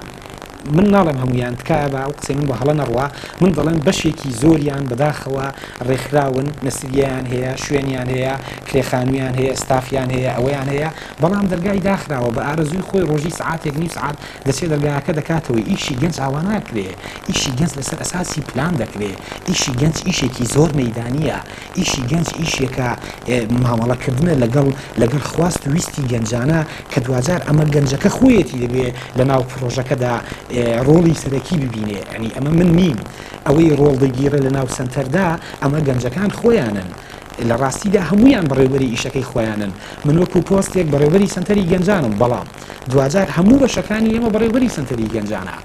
من ناڵێم هەموویان، تکایە با ئەو قسەی من بە هەڵە نەڕوا، من دەڵێم بەشێکی زۆریان بەداخەوە ڕێکخراون، نەسریەیان هەیە، شوێنیان هەیە، کرێ خانوویان هەیە، ستافیان هەیە، ئەوەیان هەیە، بەڵام دەرگای داخراوە، بە ئارەزووی خۆی ڕۆژی سەعاتێک نیو سەعات دەچێ دەرگاکە دەکاتەوە، ئیشی گەنج ئاوا ناکرێ، ئیشی گەنج لەسەر ئەساسی پلان دەکرێ، ئیشی گەنج ئیشێکی زۆر مەیدانییە، ئیشی گەنج ئیشێکە مامەڵەکردنە لەگەڵ لەگەڵ خواست و ویستی گەنجانە کە دواجار ئەمە گەنجەکە خۆیەتی دەبێ لەناو پڕۆژەکەدا ڕۆڵی سەرەکی ببینێ یانی ئەمە من نیم ئەوەی ڕۆڵ دەگیڕێ لەناو سەنتەردا ئەمە گەنجەکان خۆیانن لە ڕاستیدا هەمویان بەڕێوبەری ئیشەکەی خۆیانن من وەکو پۆستێک بەڕێوبەری سەنتەری گەنجانم بەڵام دواجار هەموو بەشەکانی ئێمە بەڕێوبەری سەنتەری گەنجانە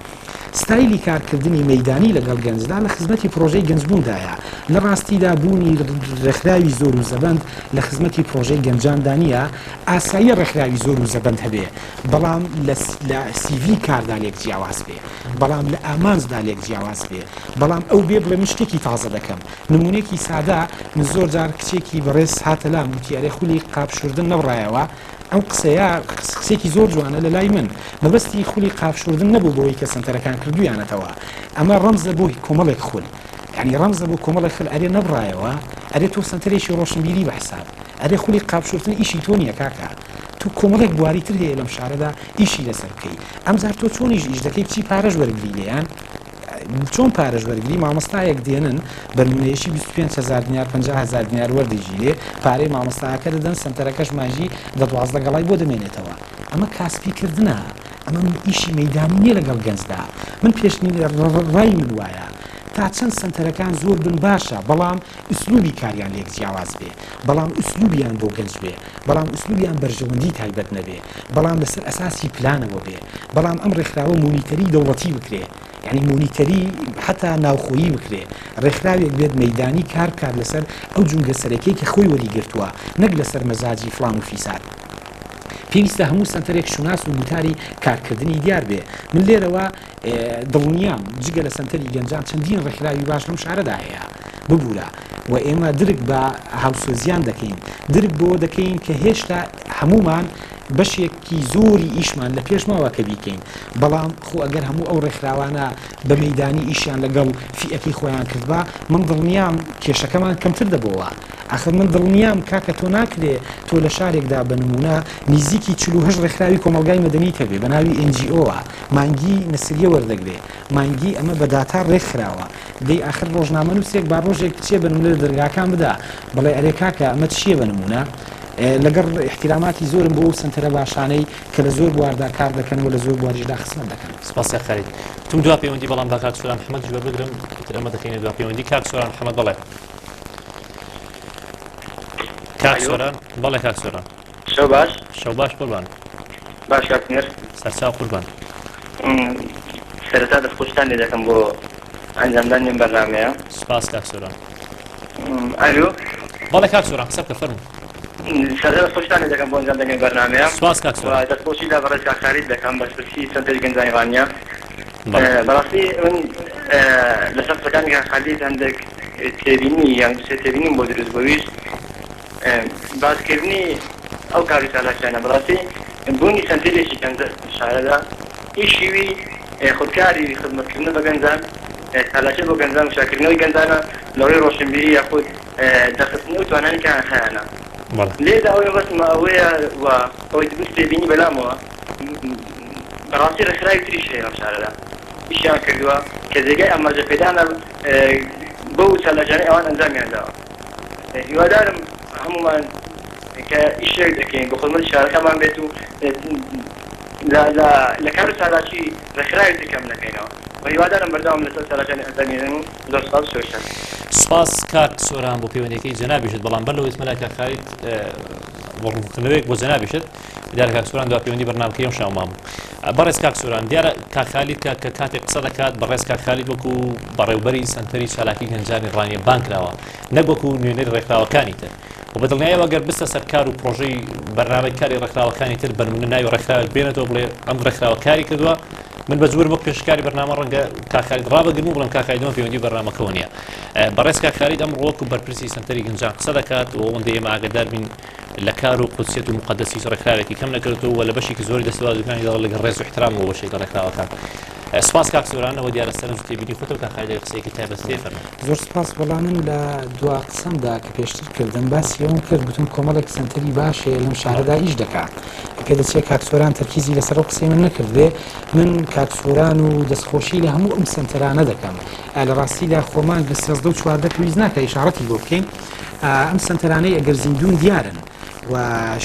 ستایلی کارکردنی مەیدانی لەگەڵ گەنجدا لە خزمەتی پرۆژەی گەنجبووندایە. لە ڕاستیدا بوونی ڕێکخراوی زۆر و زەبەند لە خزمەتی پرۆژەی گەنجاندا نییە. ئاساییە ڕێکخراوی زۆر و زەبەند هەبێ، بەڵام لە لە سیڤی کاردا لێک جیاواز بێ، بەڵام لە ئامانجدا لێک جیاواز بێ، بەڵام ئەو بێ بڵێ من شتێکی تازە دەکەم. نموونەیەکی سادە، من زۆر جار کچێکی بەڕێز هاتە لام وتی ئەرێ خولی قاپ شوردن نەبڕایەوە؟ ئەم قسەیە قسەیەکی زۆر جوانە لە لای من مەبەستی خولی قاپ شوردن نەبوو بەوەی کە سەنتەرەکان کردویانەتەوە ئەمە ڕەمزە بۆ کۆمەڵێک خول یعنی ڕەمزە بۆ کۆمەڵێک خل ئەرێ نەبڕایەوە ئەرێ تۆ سەنتەرێکی ڕۆشنبیری بە حساب ئەرێ خولی قاپ شوردن ئیشی تۆ نییە کاکە تو کۆمەڵێک بواری تر هەیە لەم شارەدا ئیشی لەسەر بکەی ئەمجار تۆ چۆنیش ئیش دەکەی بچی پارەش وەرگری لێیان چۆن پارەش وەرگری مامۆستایەک دێنن بەنمونەیەکی 25 هەزار دینار 50 هەزار دینار وەردەگیرێ پارەی مامۆستاکە دەدەن سەنتەرەکەش مانگی دە 12 گەڵای بۆ دەمێنێتەوە ئەمە کاسپی کردنە ئەمە ئیشی مەیدانی نییە لەگەڵ گەنجدا من پێشنی ڕای من وایە تا چەند سەنتەرەکان زۆر بن باشە بەڵام ئوسلوبی کاریان لێک جیاواز بێ بەڵام ئوسلوبیان بۆ گەنج بێ بەڵام ئوسلوبیان بەرژەوەندی تایبەت نەبێ بەڵام لەسەر ئەساسی پلانەوە بێ بەڵام ئەم ڕێکخراوە مۆنیتەری دەوڵەتی بکرێ یانی مۆنیتەری حەتا ناوخۆیی بکرێ ڕێکخراوێک بێت مەیدانی کار بکات لەسەر ئەو جومگە سەرەکیەی کە خۆی وەری گرتووە نەک لەسەر مەزاجی فڵان و فیسار پێویستە هەموو سەنتەرێک شوناس و گوتاری کارکردنی دیار بێ من لێرەوە دڵنیام جگە لە سەنتەری گەنجان چەندین ڕێکخراوی باش لەم شارەدا هەیە ببورە و ئێمە درک بە هاوسۆزیان دەکەین درک بەوە دەکەین کە هێشتا هەمومان بەشێکی زۆری ئیشمان لە پێش ماوە کە بیکەین بەڵام خۆ ئەگەر هەموو ئەو ڕێکخراوانە بە مەیدانی ئیشیان لەگەڵ فیئەکەی خۆیان کردبا من دڵنیام کێشەکەمان کەمتر دەبۆوە ئاخر من دڵنیام کاکە تۆ ناکرێ تۆ لە شارێکدا بە نمونە نیزیکی 48 ڕێکخراوی کۆمەڵگای مەدەنیت هەبێ بە ناوی NGO وە مانگی نەسریە وەردەگرێ مانگی ئەمە بە داتا ڕێکخراوە دەی ئاخر ڕۆژنامەنووسێک با ڕۆژێک بچێ بە نمونە لە دەرگاکان بدا بڵێ ئەرێ کاکە ئەمە چییە بە نمونە لەگەڵ ئیحتیراماتی زۆرم بۆ ئەو سەنتەرە باشانەی کە لە زۆر بواردا کار دەکەن و لە زۆر بواریشدا خزمەت دەکەن. سپاس کاک خالید. وتم دوا پەیوەندی بەڵام با کاک سۆران محەمەدیش وەربگرم ئیتر ئەمە دەکەینە دوا پەیوەندی کاک سۆران محەمەد بەڵێ. کاک سۆران بەڵێ کاک سۆران. شەو باش. شەو باش قوربان. باش کاک نێر. سەرچاو قوربان. سەرەتا دەستخۆشتان لێ دەکەم بۆ ئەنجامدانی ئەم بەرنامەیە. سپاس کاک سۆران. ئەلو. بەڵێ کاک سۆران قسە بکە فەرموو. سەرەتا دەستخۆشتان لێ دەکەم بۆ ئەنجامدانی ئەم بەرنامەیە. سپاس کاک سۆران. و دەستخۆشی لە بەڕێز کاک خالید دەکەم بەرپرسی سەنتەری گەنجانی ڕانیە. بەڕاستی من لەسەر قسەکانی کاک خالید هەندێک تێبینی یان سێ تێبینیم بۆ دروست بوو باسکردنی ئەو کار و چالاکیانە بەڕاستی بوونی سەنتەرێکی گەنجە شارەدا ئیشی وی خودکاری خزمەتکردنە بە گەنجان چالاکیە بۆ گەنجان و چاککردنەوەی گەنجانە لە ڕووی ڕۆشنبیری یاخود دەرخستنی ئەو توانایانەی کە هەیانە. لێرەدا ئەوەی مەبەستمە ئەوەیە و ئەوەی دروست تێبینی بەلامەوە بەڕاستی ڕێکخراوی تریش هەیە لەم شارەدا ئیشیان کردووە کە جێگای ئاماژە پێدانە بەو چالاکیانەی ئەوان ئەنجامیان داوە. هیوادارم هەموومان کە ئیشێک دەکەین بۆ خزمەتی شارەکەمان بێت و لە کار و چالاکی ڕێکخراوی تر کەم نەکەینەوە و هیوادارم بەردەوام لەسەر چالاکیانی ئەنجامی و زۆر سوپاس شەویشتان. سوپاس کاک سۆران بۆ پەیوەندیەکەی جەنابیشت بەڵام بەر لەوەی بچمە لای کاک خالید. ڕوونکردنەوەیەک بۆ جەنابیشت. دیارە کاک سۆران دوا پەیوەندی بەرنامەکەی ئەم شەومان بوو. بەڕێز کاک سۆران، دیارە کاک خالید کە کە کاتێک قسە دەکات، بەڕێز کاک خالید وەکو بەڕێوبەری سەنتەری چالاکی گەنجانی ڕانیە بانگ کراوە، نەک وەکو نوێنەری ڕێکخراوەکانی تر. و بە دڵنیایەوە گەر بچتە سەر کار و پرۆژەی بەرنامەی کاری ڕێکخراوەکانی تر، بەنمونە ناوی ڕێکخراوێک بێنێتەوە بڵێ ئەم ڕێکخراوە کاری کردووە، من بە جبور وەک پێشکاری بەرنامە ڕەنگە کاک خالید ڕابگرم و بڵێم کاک خالید ئەمە پەیوەندی بەرنامەکەوە نییە. بەڕێز کاک خالید ئەمڕۆ وەکو بەرپرسی سەنتەری گەنجان قسە دەکات و ئەوەندەی ئێمە ئاگادار بین لە کار و قودسیەت و موقەدەسی هیچ ڕێکخراوێکی کەم نەکردووە و لە بەشێکی زۆری دەستەواژەکانی دەڵێ لەگەڵ ڕێز و ئیحترامەوە بۆ بەشێک لە ڕێکخراوەکان. سپاس کاک سۆران، ئەوە دیارە سەرنج و تێبینی خۆتە و کاک خالید ئەگەر قسەیەکی تایبەت هەیە فەرموو. زۆر سپاس، وەڵا من لە دوا قسەمدا کە پێشتر کردم باسی ئەوەم کرد گوتم کۆمەڵێک سەنتەری باش هەیە لەم شارەدا ئیش دەکا. پێدەچێ کاک سۆران تەرکیزی لەسەر ئەو قسەی من نەکردبێ. من کاک سۆران و دەستخۆشی لە هەموو ئەم سەنتەرانە دەکەم. لە ڕاستیدا خۆ مانگ 13 و 14 پێویست ناکا ئیشاڕەتی بۆ بکەین. ئەم سەنتەرانەی ئەگەر زیندوون دیارن و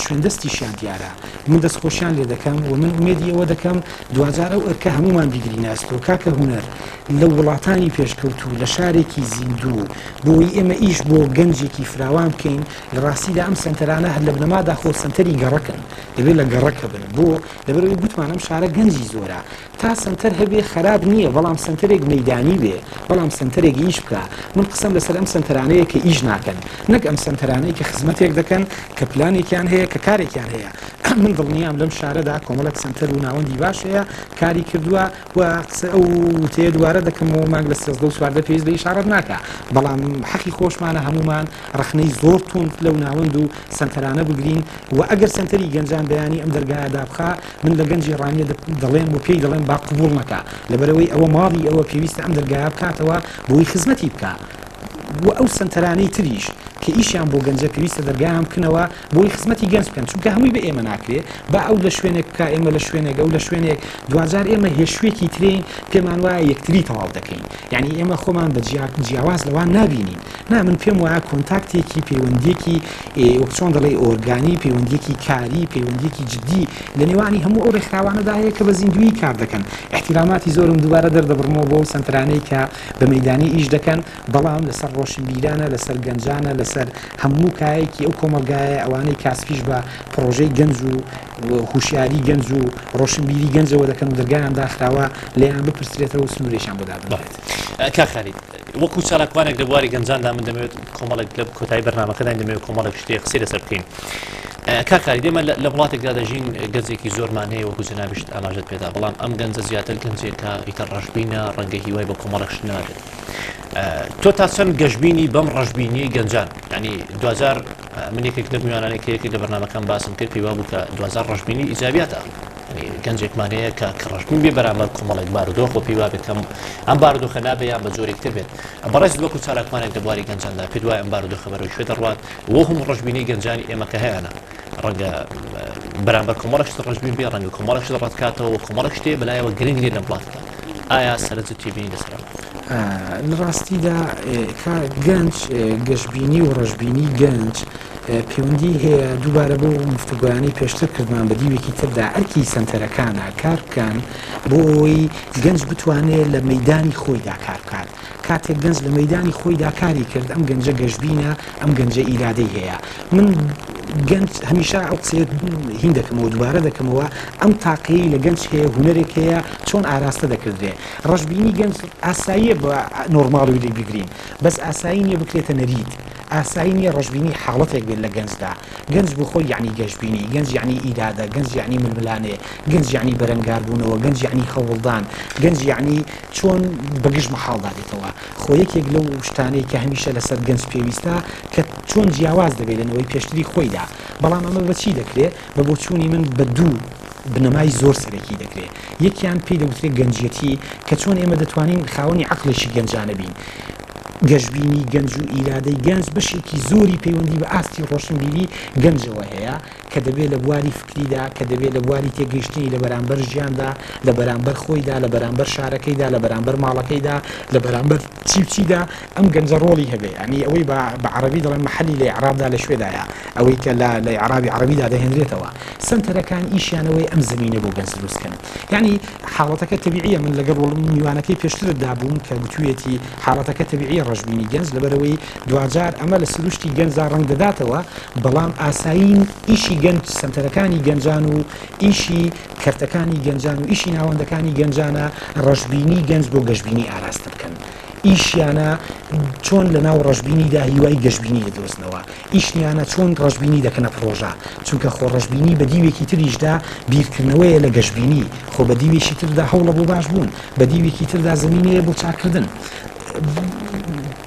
شوێندەستیشیان دیارە. من دەستخۆشیان لێ دەکەم و من ئومێدی ئەوە دەکەم دواجار ئەو ئەرکە هەموومان بیگرینە ئەستۆ. کاکە هونەر لە وڵاتانی پێشکەوتوو لە شارێکی زیندوو بۆی ئێمە ئیش بۆ گەنجێکی فراوان بکەین لە ڕاستیدا ئەم سەنتەرانە هەر لە بنەمادا خۆ سەنتەری گەڕەکن دەبێت لە گەڕەکە بن بۆ لەبەرئەوەی گوتمان ئەم شارە گەنجی زۆرە تا سەنتەر هەبێ خەراپ نییە بەڵام سەنتەرێک مەیدانی بێ بەڵام سەنتەرێک ئیش بکا من قسەم لەسەر ئەم سەنتەرانەیە کە ئیش ناکەن نەک ئەم سەنتەرانەی کە خزمەتێک دەکەن کە پلانێکیان هەیە کە کارێکیان هەیە من دڵنیام لەم شارەدا کۆمەڵێک سەنتەر و ناوەندی باش هەیە کاری کردووە و قسە ئەو وتەیە دووارە دەکەمەوە مانگ لە 13 و 14 پێویست بە ئیشارەت ناکا بەڵام حەقی خۆشمانە هەموومان ڕەخنەی زۆر توند لەو ناوەند و سەنتەرانە بگرین و ئەگەر سەنتەری گەنجان بەیانی ئەم دەرگایە دابخا من لە گەنجی ڕانیە دەڵێم و پێی دەڵێم با قبوڵ نەکا لەبەرئەوەی ئەوە ماڵی ئەوە پێویستە ئەم دەرگایە بکاتەوە بۆی خزمەتی بکا و ئەو سەنتەرانەی تریش کە ئیشیان بۆ گەنجە پێویستە دەرگایان بکنەوە بۆی خزمەتی گەنج بکەن چونکە هەمووی بە ئێمە ناکرێ با ئەو لە شوێنێک بکا ئێمە لە شوێنێک ئەو لە شوێنێک دواجار ئێمە هێشوێکی ترین پێمان وایە یەکتری تەواو دەکەین یعنی ئێمە خۆمان بە جیاواز لەوان نابینین نا من پێم وایە کۆنتاکتێکی پەیوەندیەکی وەک چۆن دەڵێی ئۆرگانی، پەیوەندیەکی کاری، پەیوەندیەکی جدی لە نێوانی هەموو ئەو ڕێکخراوانەدا هەیە کە بە زیندوویی کار دەکەن. ئیحتیراماتی زۆرم دووبارە دەردەبڕمەوە بۆ ئەو سەنتەرانەی کە بە مەیدانی ئیش دەکەن، بەڵام لەسەر ڕۆشنبیرانە، لەسەر گەنجانە، لەسەر هەموو کایەکی ئەو کۆمەڵگایە، ئەوانەی کاسپیش بە پڕۆژەی گەنج و هوشیاری گەنج و ڕۆشنبیری گەنجەوە دەکەن و دەرگایان داخراوە، لێیان بپرسرێتەوە و سنوورێکیان بۆ دابنرێت. کاک خالید، وەکو چالاکوانێک لە بواری گەنجاندا من دەمەوێت کۆمەڵێک لە کۆتایی بەرنامەکەداین دەمەوێت کۆمەڵێک شتێ قسەی لەسەر بکەین. کاک خالید ئێمە لە وڵاتێکدا دەژین گەنجێکی زۆرمان هەیە وەکو جەنابیشت ئاماژەت پێدا بەڵام ئەم گەنجە زیاتر گەنجێکە ئیتر ڕەشبینە ڕەنگە هیوای بە کۆمەڵێک شت نابێت. تۆ تا چەند گەشبینی بەم ڕەشبینیەی گەنجان ینی دوجار من یەکێک لە میوانانەی کە یەکێک لە بەرنامەکان باسم کرد پێی وابوو کە دوجار ڕەشبینی ئیجابیاتە گەنجێکمان هەیە کە کە ڕەشبین بێ بەرامبەر کۆمەڵێک بارودۆخ و پێی وابێت کە ئەم بارودۆخە نابێ یان بە جۆرێک تر بێت. بەڕێزت وەکو چالاکوانێک لە بواری گەنجاندا پێت وایە ئەم بارودۆخە بەرەو کوێ دەڕوات و ئەو هەموو ڕەشبینەی گەنجانی ئێمە کە هەیانە ڕەنگە بەرامبەر کۆمەڵێک شت ڕەشبین بێ ڕەنگە کۆمەڵێک شت ڕەتکاتەوە و کۆمەڵێک شتێ بەلایەوە گرنگ نییە لەم وڵاتەدا ئایا سەرنجت تێبینی لەسەر ئەمە؟ لە ڕاستیدا کە گەنج گەشبینی و ڕەشبینی گەنج پەیوەندی هەیە، دووبارە بەو گفتوگۆیانەی پێشتر کردمان بە دیوێکی تردا ئەرکی سەنتەرەکانە کار بکەن بۆ ئەوەی گەنج بتوانێت لە مەیدانی خۆیدا کار بکات، کاتێک گەنج لە مەیدانی خۆیدا کاری کرد ئەم گەنجە گەشبینە، ئەم گەنجە ئیرادەی هەیە. من گەنج هەمیشە ئەو قسەیە هین دەکەمەوە دووبارە دەکەمەوە ئەم تاقەی لە گەنج هەیە هونەرێک هەیە چۆن ئاراستە دەکردرێ ڕەشبینی گەنج ئاساییە بە نۆرماڵی لێی بگرین بەس ئاسایی نییە بکرێتە نەریت. ئاسایی نییە ڕەشبینی حاڵەتێک بێت لە گەنجدا، گەنج بۆ خۆی یەعنی گەشبینی، گەنج یەعنی ئیرادە، گەنج یەعنی ململانێ، گەنج یەعنی بەرەنگاربوونەوە، گەنج یەعنی هەوڵدان، گەنج یەعنی چۆن بەگژ مەحاڵدا دێتەوە. خۆ یەکێک لەو شتانەی کە هەمیشە لەسەر گەنج پێویستە کە چۆن جیاواز دەبێت لە نەوەی پێشتری خۆیدا. بەڵام ئەمە بە چی دەکرێ؟ بە بۆچوونی من بە دوو بنەمای زۆر سەرەکی دەکرێ. یەکیان پێی دەگوترێ گەنجیەتی کە چۆن ئێمە دەتوانین خاوەنی عەقڵێکی گەنجانە بین. گەشبینی گەنج و ئیرادەی گەنج بەشێکی زۆری پەیوەندی بە ئاستی ڕۆشنبیری گەنجەوە هەیە کە دەبێت لە بواری فکریدا، کە دەبێت لە بواری تێگەیشتنی لە بەرامبەر ژیاندا، لە بەرامبەر خۆیدا، لە بەرامبەر شارەکەیدا، لە بەرامبەر ماڵەکەیدا، لە بەرامبەر چی و چیدا ئەم گەنجە ڕۆڵی هەبێ. یانی ئەوەی بە بە عەڕەبی دەڵێن مەحەلی لە ئیعڕابدا لە کوێدایە، ئەوەی کە لە لە ئیعڕابی عەڕەبیدا دەهێنرێتەوە. سەنتەرەکان ئیشیان ئەوەیە ئەم زەمینە بۆ گەنج دروست کەن. یانی حاڵەتەکە تەبیعیە من لەگەڵ میوانەکەی پێشترت دابووم کە گوتویەتی حاڵەتەکە تەبیعیە. ڕەشبینی گەنج، لەبەرئەوەی دواجار ئەمە لە سروشتی گەنجدا ڕەنگ دەداتەوە، بەڵام ئاسایین ئیشی گەنج سەنتەرەکانی گەنجان و ئیشی کەرتەکانی گەنجان و ئیشی ناوەندەکانی گەنجانە ڕەشبینی گەنج بۆ گەشبینی ئاراستە بکەن. ئیشیانە چۆن لەناو ڕەشبینیدا هیوای گەشبینی دەدۆزنەوە. ئیشیانە چۆن ڕەشبینی دەکەنە پڕۆژە، چونکە خۆ ڕەشبینی بە دیوێکی تریشدا بیرکردنەوەیە لە گەشبینی، خۆ بە دیوێکی تردا هەوڵە بۆ باشبوون، بە دیوێکی تردا زەمینەیە بۆ چاککردن.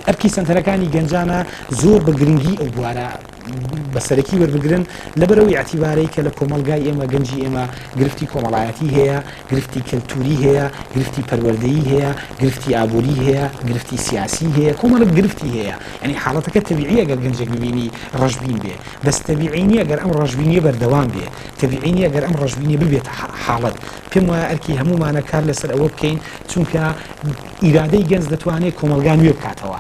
ئەرکی سەنتەرەکانی گەنجانە زۆر بە گرنگی ئەو بوارە بە سەرەکی وەربگرن، لەبەر ئەو ئیعتیبارەی کە لە کۆمەڵگای ئێمە گەنجی ئێمە گرفتی کۆمەڵایەتی هەیە، گرفتی کەلتوری هەیە، گرفتی پەروەردەیی هەیە، گرفتی ئابووری هەیە، گرفتی سیاسی هەیە، کۆمەڵێک گرفتی هەیە. یانی حاڵەتەکە تەبیعیە گەر گەنجێک ببینی ڕەشبین بێ، بەس تەبیعی نیە گەر ئەم ڕەشبینیە بەردەوام بێ، تەبیعی نیە گەر ئەم ڕەشبینیە ببێتە حاڵەت. پێم وایە ئەرکی هەموومانە کار لەسەر ئەوە بکەین، چونکە ئیرادەی گەنج دەتوانێ کۆمەڵگا نوێ بکاتەوە.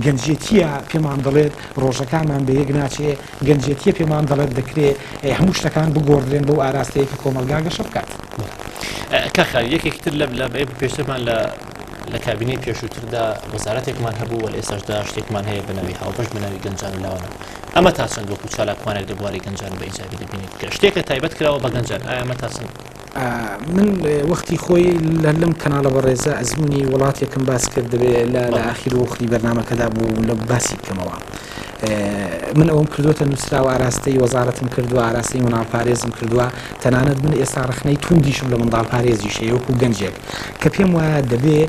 گەنجێتیە پێمان دەڵێت ڕۆژەکانمان بە یەک ناچێ، گەنجێتیە پێمان دەڵێت دەکرێ هەموو شتەکان بگۆڕدرێن بەو ئاراستەیە کە کۆمەڵگا گەشە بکات. کاک خالید یەکێکی تر لە لە پێشترمان لە لە کابینەی پێشووتردا وەزارەتێکمان هەبوو و لە ئێستاشدا شتێکمان هەیە بە ناوی هاوبەش بە ناوی گەنجان و لاوانە ئەمە تا چەند وەکو چالاکوانێک لە بواری گەنجان بە ئیجابی دەبینیت کە شتێکە تایبەت کراوە بە گەنجان ئایا ئەمە تا چەند من وەختی خۆی لە لەم کەناڵە بەڕێزە ئەزمموی وڵاتێکم باس کرد دەبێ لە لە ئاخیر و خری بەرنمەکەدا بوو لە باسی بکەمەوە. من ئەوم کردوتە نووسراوە ئاراستەی وەزارەتم کردووە ئاراستەی منداڵپارێزم کردووە تەنانەت من ئێستا ڕخنەی توندیشم لە منداڵپارێزیش هەیە وەکو گەنجێک کە پێم وایە دەبێ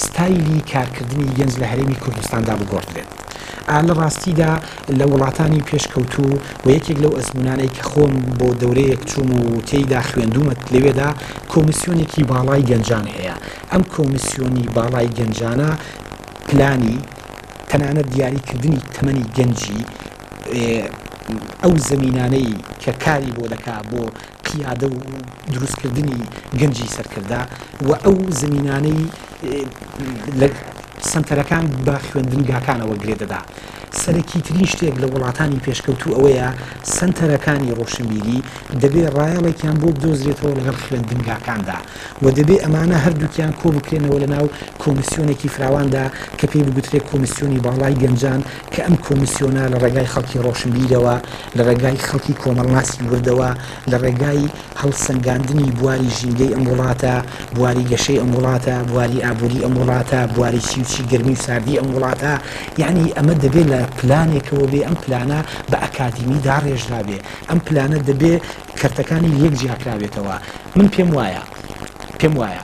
ستایلی کارکردنی گەنج لە هەرێمی کوردستاندا بگۆڕدرێت. ئا لە ڕاستیدا لە وڵاتانی پێشکەوتوو و یەکێک لەو ئەزموونانەی کە خۆم بۆ دەورەیەک چووم و تێیدا خوێندوومە لەوێدا کۆمیسیۆنێکی باڵای گەنجان هەیە. ئەم کۆمیسیۆنی باڵای گەنجانە پلانی تەنانەت دیاریکردنی تەمەنی گەنجی ئەو زەمینانەی کە کاری بۆ دەکا بۆ قیادە و دروستکردنی گەنجی سەرکردە و ئەو زمینانەی لە سەنتەرەکان بە خوێندنگاکانەوە گرێ دەدا. سەرەکیترین شتێک لە وڵاتانی پێشکەوتوو ئەوەیە سەنتەرەکانی ڕۆشنبیری دەبێ ڕایەڵێکیان بۆ بدۆزرێتەوە لەگەڵ خوێندنگاکاندا و دەبێ ئەمانە هەردووکیان کۆ بکرێنەوە لەناو کۆمیسیۆنێکی فراواندا کە پێی بگوترێ کۆمیسیۆنی باڵای گەنجان کە ئەم کۆمیسیۆنە لە ڕێگای خەڵکی ڕۆشنبیرەوە، لە ڕێگای خەڵکی کۆمەڵناسی وردەوە، لە ڕێگای هەڵسەنگاندنی بواری ژینگەی ئەم وڵاتە، بواری گەشەی ئەم وڵاتە، بواری ئابووری ئەم وڵاتە، بواری چی و چی گەرمی و ساردی ئەم وڵاتە، یەعنی ئەمە دەبێ لە پلانێکەوە بێ، ئەم پلانە بە ئەکادیمی داڕێژرابێ، ئەم پلانە دەبێ کەرتەکانی لەیەک جیاکرابێتەوە. من پێم وایە، پێم وایە.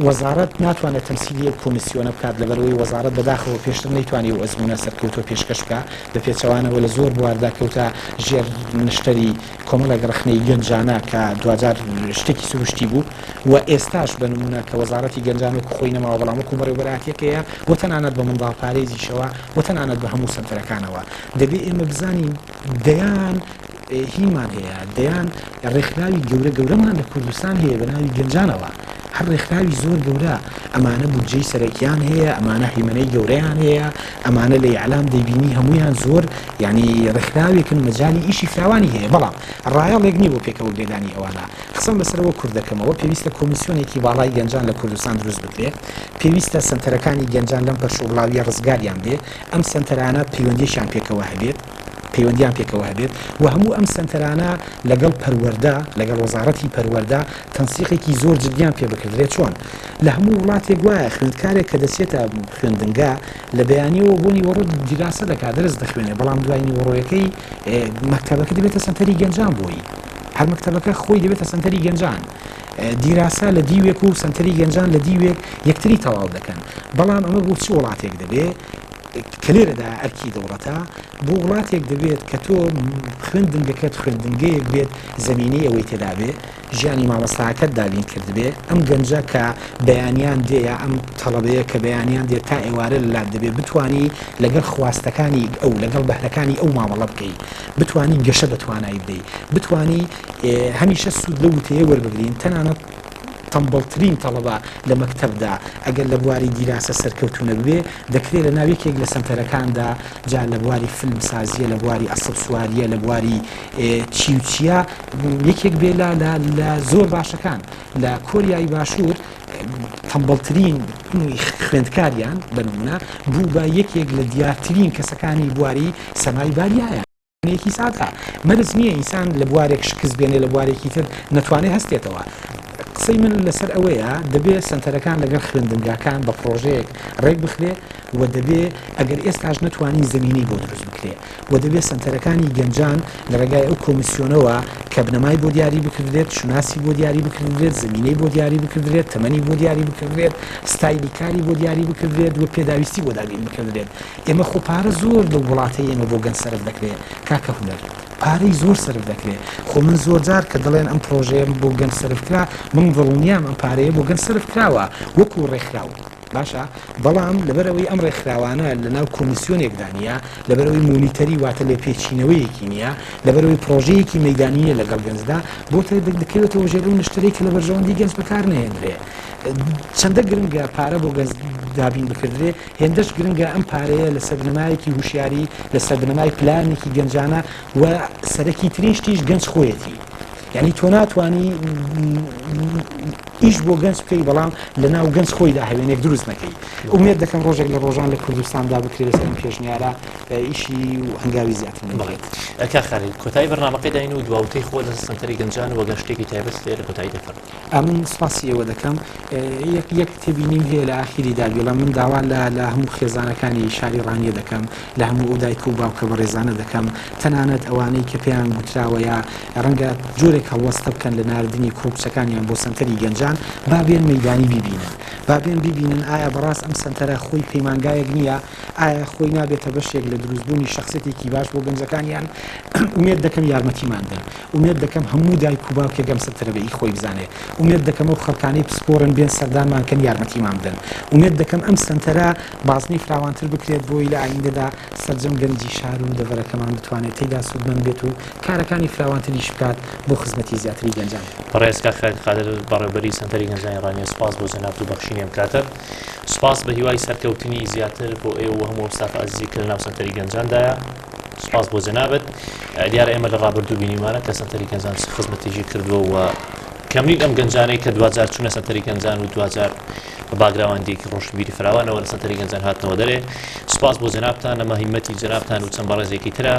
وەزارەت ناتوانێت تەمسیلی ئەو کۆمیسیۆنە بکات لەبەرئەوەی وەزارەت بەداخەوە پێشتر نەیتوانی ئەو ئەزموونە سەرکەوتووە پێشکەش بکا، بە پێچەوانەوە لە زۆر بواردا کەوتە ژێر نشتەری کۆمەڵێک ڕەخنەی گەنجانە کە دواجار شتێکی سروشتی بوو و ئێستاش بە نموونە کە وەزارەتی گەنجان وەکو خۆی نەماوە بەڵام وەکو بەڕێوبەرایەتیەکەیە و تەنانەت بە منداڵپارێزیشەوە و تەنانەت بە هەموو سەنتەرەکانەوە دەبێ ئێمە بزانین دەیان هینمان هەیە، دەیان ڕێکخراوی گەورە گەورەمان لە کوردستان هەیە بە ناوی گەنجانەوە، هەر ڕێکخراوی زۆر گەورە، ئەمانە بودجەی سەرەکیان هەیە، ئەمانە هەیمەنەی گەورەیان هەیە، ئەمانە لە ئیعلام دەیبینی هەموویان زۆر یانی ڕێکخراوێکن مەجالی ئیشی فراوانی هەیە، بەڵام ڕایەڵێک نییە بۆ پێکەوە گرێدانی ئەوانە. قسەم لەسەر ئەوە کورت دەکەمەوە، پێویستە کۆمیسیۆنێکی باڵای گەنجان لە کوردستان دروست بکرێ، پێویستە سەنتەرەکانی گەنجان لەم پەرشوبڵاوییە ڕزگاریان بێ، ئەم سەنتەرانە پەیوەندییەکیان پێکەوە هەبێت، پەیوەندیان پێکەوە هەبێت و هەموو ئەم سەنتەرانە لەگەڵ پەروەردە، لەگەڵ وەزاڕەتی پەروەردە تەنسیقێکی زۆر جدیان پێ بکردرێت، چۆن؟ لە هەموو وڵاتێک وایە خوێندکارێک کە دەچێتە خوێندنگا لە بەیانیەوە بۆ نیوەڕۆ دیراسە دەکات، دەرس دەخوێنێ، بەڵام دوای نیوەڕۆیەکەی مەکتەبەکە دەبێتە سەنتەری گەنجان بۆی، هەر مەکتەبەکە خۆی دەبێتە سەنتەری گەنجان. دیراسە لە دیوێک و سەنتەری گەنجان لە دیوێک یەکتری تەواو دەکەن، بەڵام ئەمە بۆ چ وڵاتێک دەبێ؟ کە لێرەدا ئەرکی دەوڵەتە، بۆ وڵاتێک دەبێت کە تۆ خوێندنگەکەت خوێندنگەیەک بێت زەمینەی ئەوەی تێدا بێ، ژیانی مامۆستاکەت دابین کردبێ، ئەم گەنجە کە بەیانیان دێ یا ئەم تەڵەبەیە کە بەیانیان دێت تا ئێوارە لە لات دەبێ بتوانی لەگەڵ خواستەکانی ئەو، لەگەڵ بەهرەکانی ئەو مامەڵە بکەی، بتوانی گەشە بە توانای بدەی، بتوانی هەمیشە سوود لەو وتەیە وەربگرین، تەنانەت. تەمبەڵترین تەڵەبە لە مەکتەبدا ئەگەر لە بواری دیراسە سەرکەوتوو نەببێ دەکرێ لە ناو یەکێک لە سەنتەرەکاندا جا لە بواری فیلم سازیە لە بواری ئەسپ سواریە لە بواری چی و چیە یەکێک بێ لە لە لە زۆر باشەکان لە کۆریای باشوور. تەمبەڵترین خوێندکاریان بە نمونە بوو بە یەکێک لە دیارترین کەسەکانی بواری سەمای باریایە. یەکی سادە مەرج نییە ئینسان لە بوارێک شکست بێنێ لە بوارێکی تر نەتوانێ هەستێتەوە. قسەی من لەسەر ئەوەیە دەبێ سەنتەرەکان لەگەڵ خوێندنگاکان بە پڕۆژەیەک ڕێک بخرێ و دەبێ ئەگەر ئێستاش نەتوانین زەمینەی بۆ دروست بکرێ و دەبێ سەنتەرەکانی گەنجان لە ڕێگای ئەو کۆمیسیۆنەوە کە بنەمای بۆ دیاری بکردرێت، شوناسی بۆ دیاری بکردرێت، زەمینەی بۆ دیاری بکردرێت، تەمەنی بۆ دیاری بکردرێت، ستایلی کاری بۆ دیاری بکردرێت و پێداویستی بۆ دابین بکردرێت. ئێمە خۆ پارە زۆر لەو وڵاتەی ئێمە بۆ گەنج سەرف دەکرێ کاکە هونەر پارەی زۆر سەرف دەکرێ خۆ من زۆرجار کە دەڵێن ئەم پرۆژەیە بۆ گەنج سەرف کرا من دڵنیام ئەم پارەیە بۆ گەنج سەرف کراوە وەکو ڕێکخراو باشە بەڵام لەبەرئەوەی ئەم ڕێکخراوانە لەناو کۆمیسیۆنێکدا نییە لەبەرئەوەی مۆنیتەری واتە لێپێچینەوەیەکی نییە لەبەرئەوەی پرۆژەیەکی مەیدانی نییە لەگەڵ گەنجدا بۆتە دەکەوێتەوە ژێر ئەو نشتەرەی کە لە بەرژەوەندی گەنج بەکار نەهێنرێ چەندە گرنگە پارە بۆ گەنج دابین بکردرێ هێندەش گرنگە ئەم پارەیە لەسەر بنەمایەکی هوشیاری، لەسەر بنەمای پلانێکی گەنجانە و سەرەکی ترین شتیش گەنج خۆیەتی. یعنی تۆ ناتوانی ئیش بۆ گەنج بکەی بەڵام لە ناو گەنج خۆیدا هەوێنێک دروست نەکەی. ئومێد دەکەم ڕۆژێک لە ڕۆژان لە کوردستاندا بکرێت لەسەر ئەم پێشنیارە ئیشی و هەنگاوی زیاتر بڵێت. کاک خالید کۆتایی بەرنامەکەی داین و دواوتەی خۆت لەسەر سەنتەری گەنجان و گەر شتێکی تایبەتت هەیە لە کۆتایی دەفەرموو. ئەمن سپاسی ئێوە دەکەم. یەک یەک تێبینیم هەیە لە ئاخیریدا بیڵێم، من داوا لە لە هەموو خێزانەکانی شاری ڕانیە دەکەم، لە هەموو ئەو دایک و باوکە بەڕێزانە دەکەم، تەنانەت ئەوانەی کە پێیان گوتراوە یا ڕەنگە جۆرێک هەڵوەستە بکەن لە ناردنی کوڕ و کچەکانیان بۆ سەنتەری گەنجان، با بێن مەیدانی بیبینن. با بێن بیبینن ئایا بەڕاست ئەم سەنتەرە خۆی پەیمانگایەک نییە؟ ئایا خۆی نابێتە بەشێک لە دروستبوونی شەخسیەتێکی باش بۆ گەنجەکانیان؟ ئومێد دەکەم یارمەتیمان دەن. ئومێد دەکەم هەموو دایک و باوکێک ئەم سەنتەرە بە ئی خۆی بزانێ. ئومێد دەکەم ئەو خەڵکانەی پسپۆرن بێن سەردانمان کەن یارمەتیمان بدەن. ئومێد دەکەم ئەم سەنتەرە بازنەی فراوانتر بکرێت بۆی لە ئایندەدا سەرجەم گەنجی شار و دەڤەرەکەمان بتوانێت تێیدا سوودمەند بێت و کارەکانی فراوانتریش بکات بۆ خزمەتی زیاتری گەنجان. بەڕێز کاک خالید قادر بەڕێوبەری سەنتەری گەنجانی ڕانیە سوپاس بۆ جەنابت و بەخشینی ئەم کاتەت. سوپاس بە هیوای سەرکەوتنی زیاتر بۆ ئێوە و هەموو ئەو ستافە ئازیزەی کە لەناو سەنتەری گەنجاندایە. سوپاس بۆ جەنابت. دیارە ئێمە لە ڕابردوو بینیمانە کە سەنتەری گەنجان چ خزمەتێکی کردووە و کەم نین ئەم گەنجانەی کە دواجار چوونە سەنتەری گەنجان و دواجار بە باگراوەندێکی ڕۆشنبیری فراوانەوە لە سەنتەری گەنجان هاتنەوە دەرێ. سوپاس بۆ جەنابتان، ئەمە هیمەتی جەنابتان و چەند بەڕێزێکی ترە.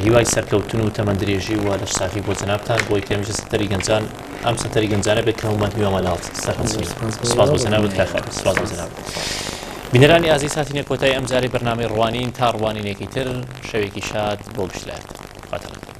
هیوای سەرکەوتن و تەمەندرێژی و لەشساغی بۆ جەنابتان بۆی کە هەمیشە سەنتەری گەنجان ئەم سەنتەری گەنجانە بێت کە هەموومان هیوامان لە سەرهەڵچنی. سوپاس بۆ جەنابت کاک خالید. سوپاس بۆ جەنابت. بینەرانی ئازیز هاتینە کۆتایی ئەم جارەی بەرنامەی ڕوانین تا ڕوانینێکی تر شەوێکی شاد بۆ گشت لایەکتان. خواتان لەگەڵ.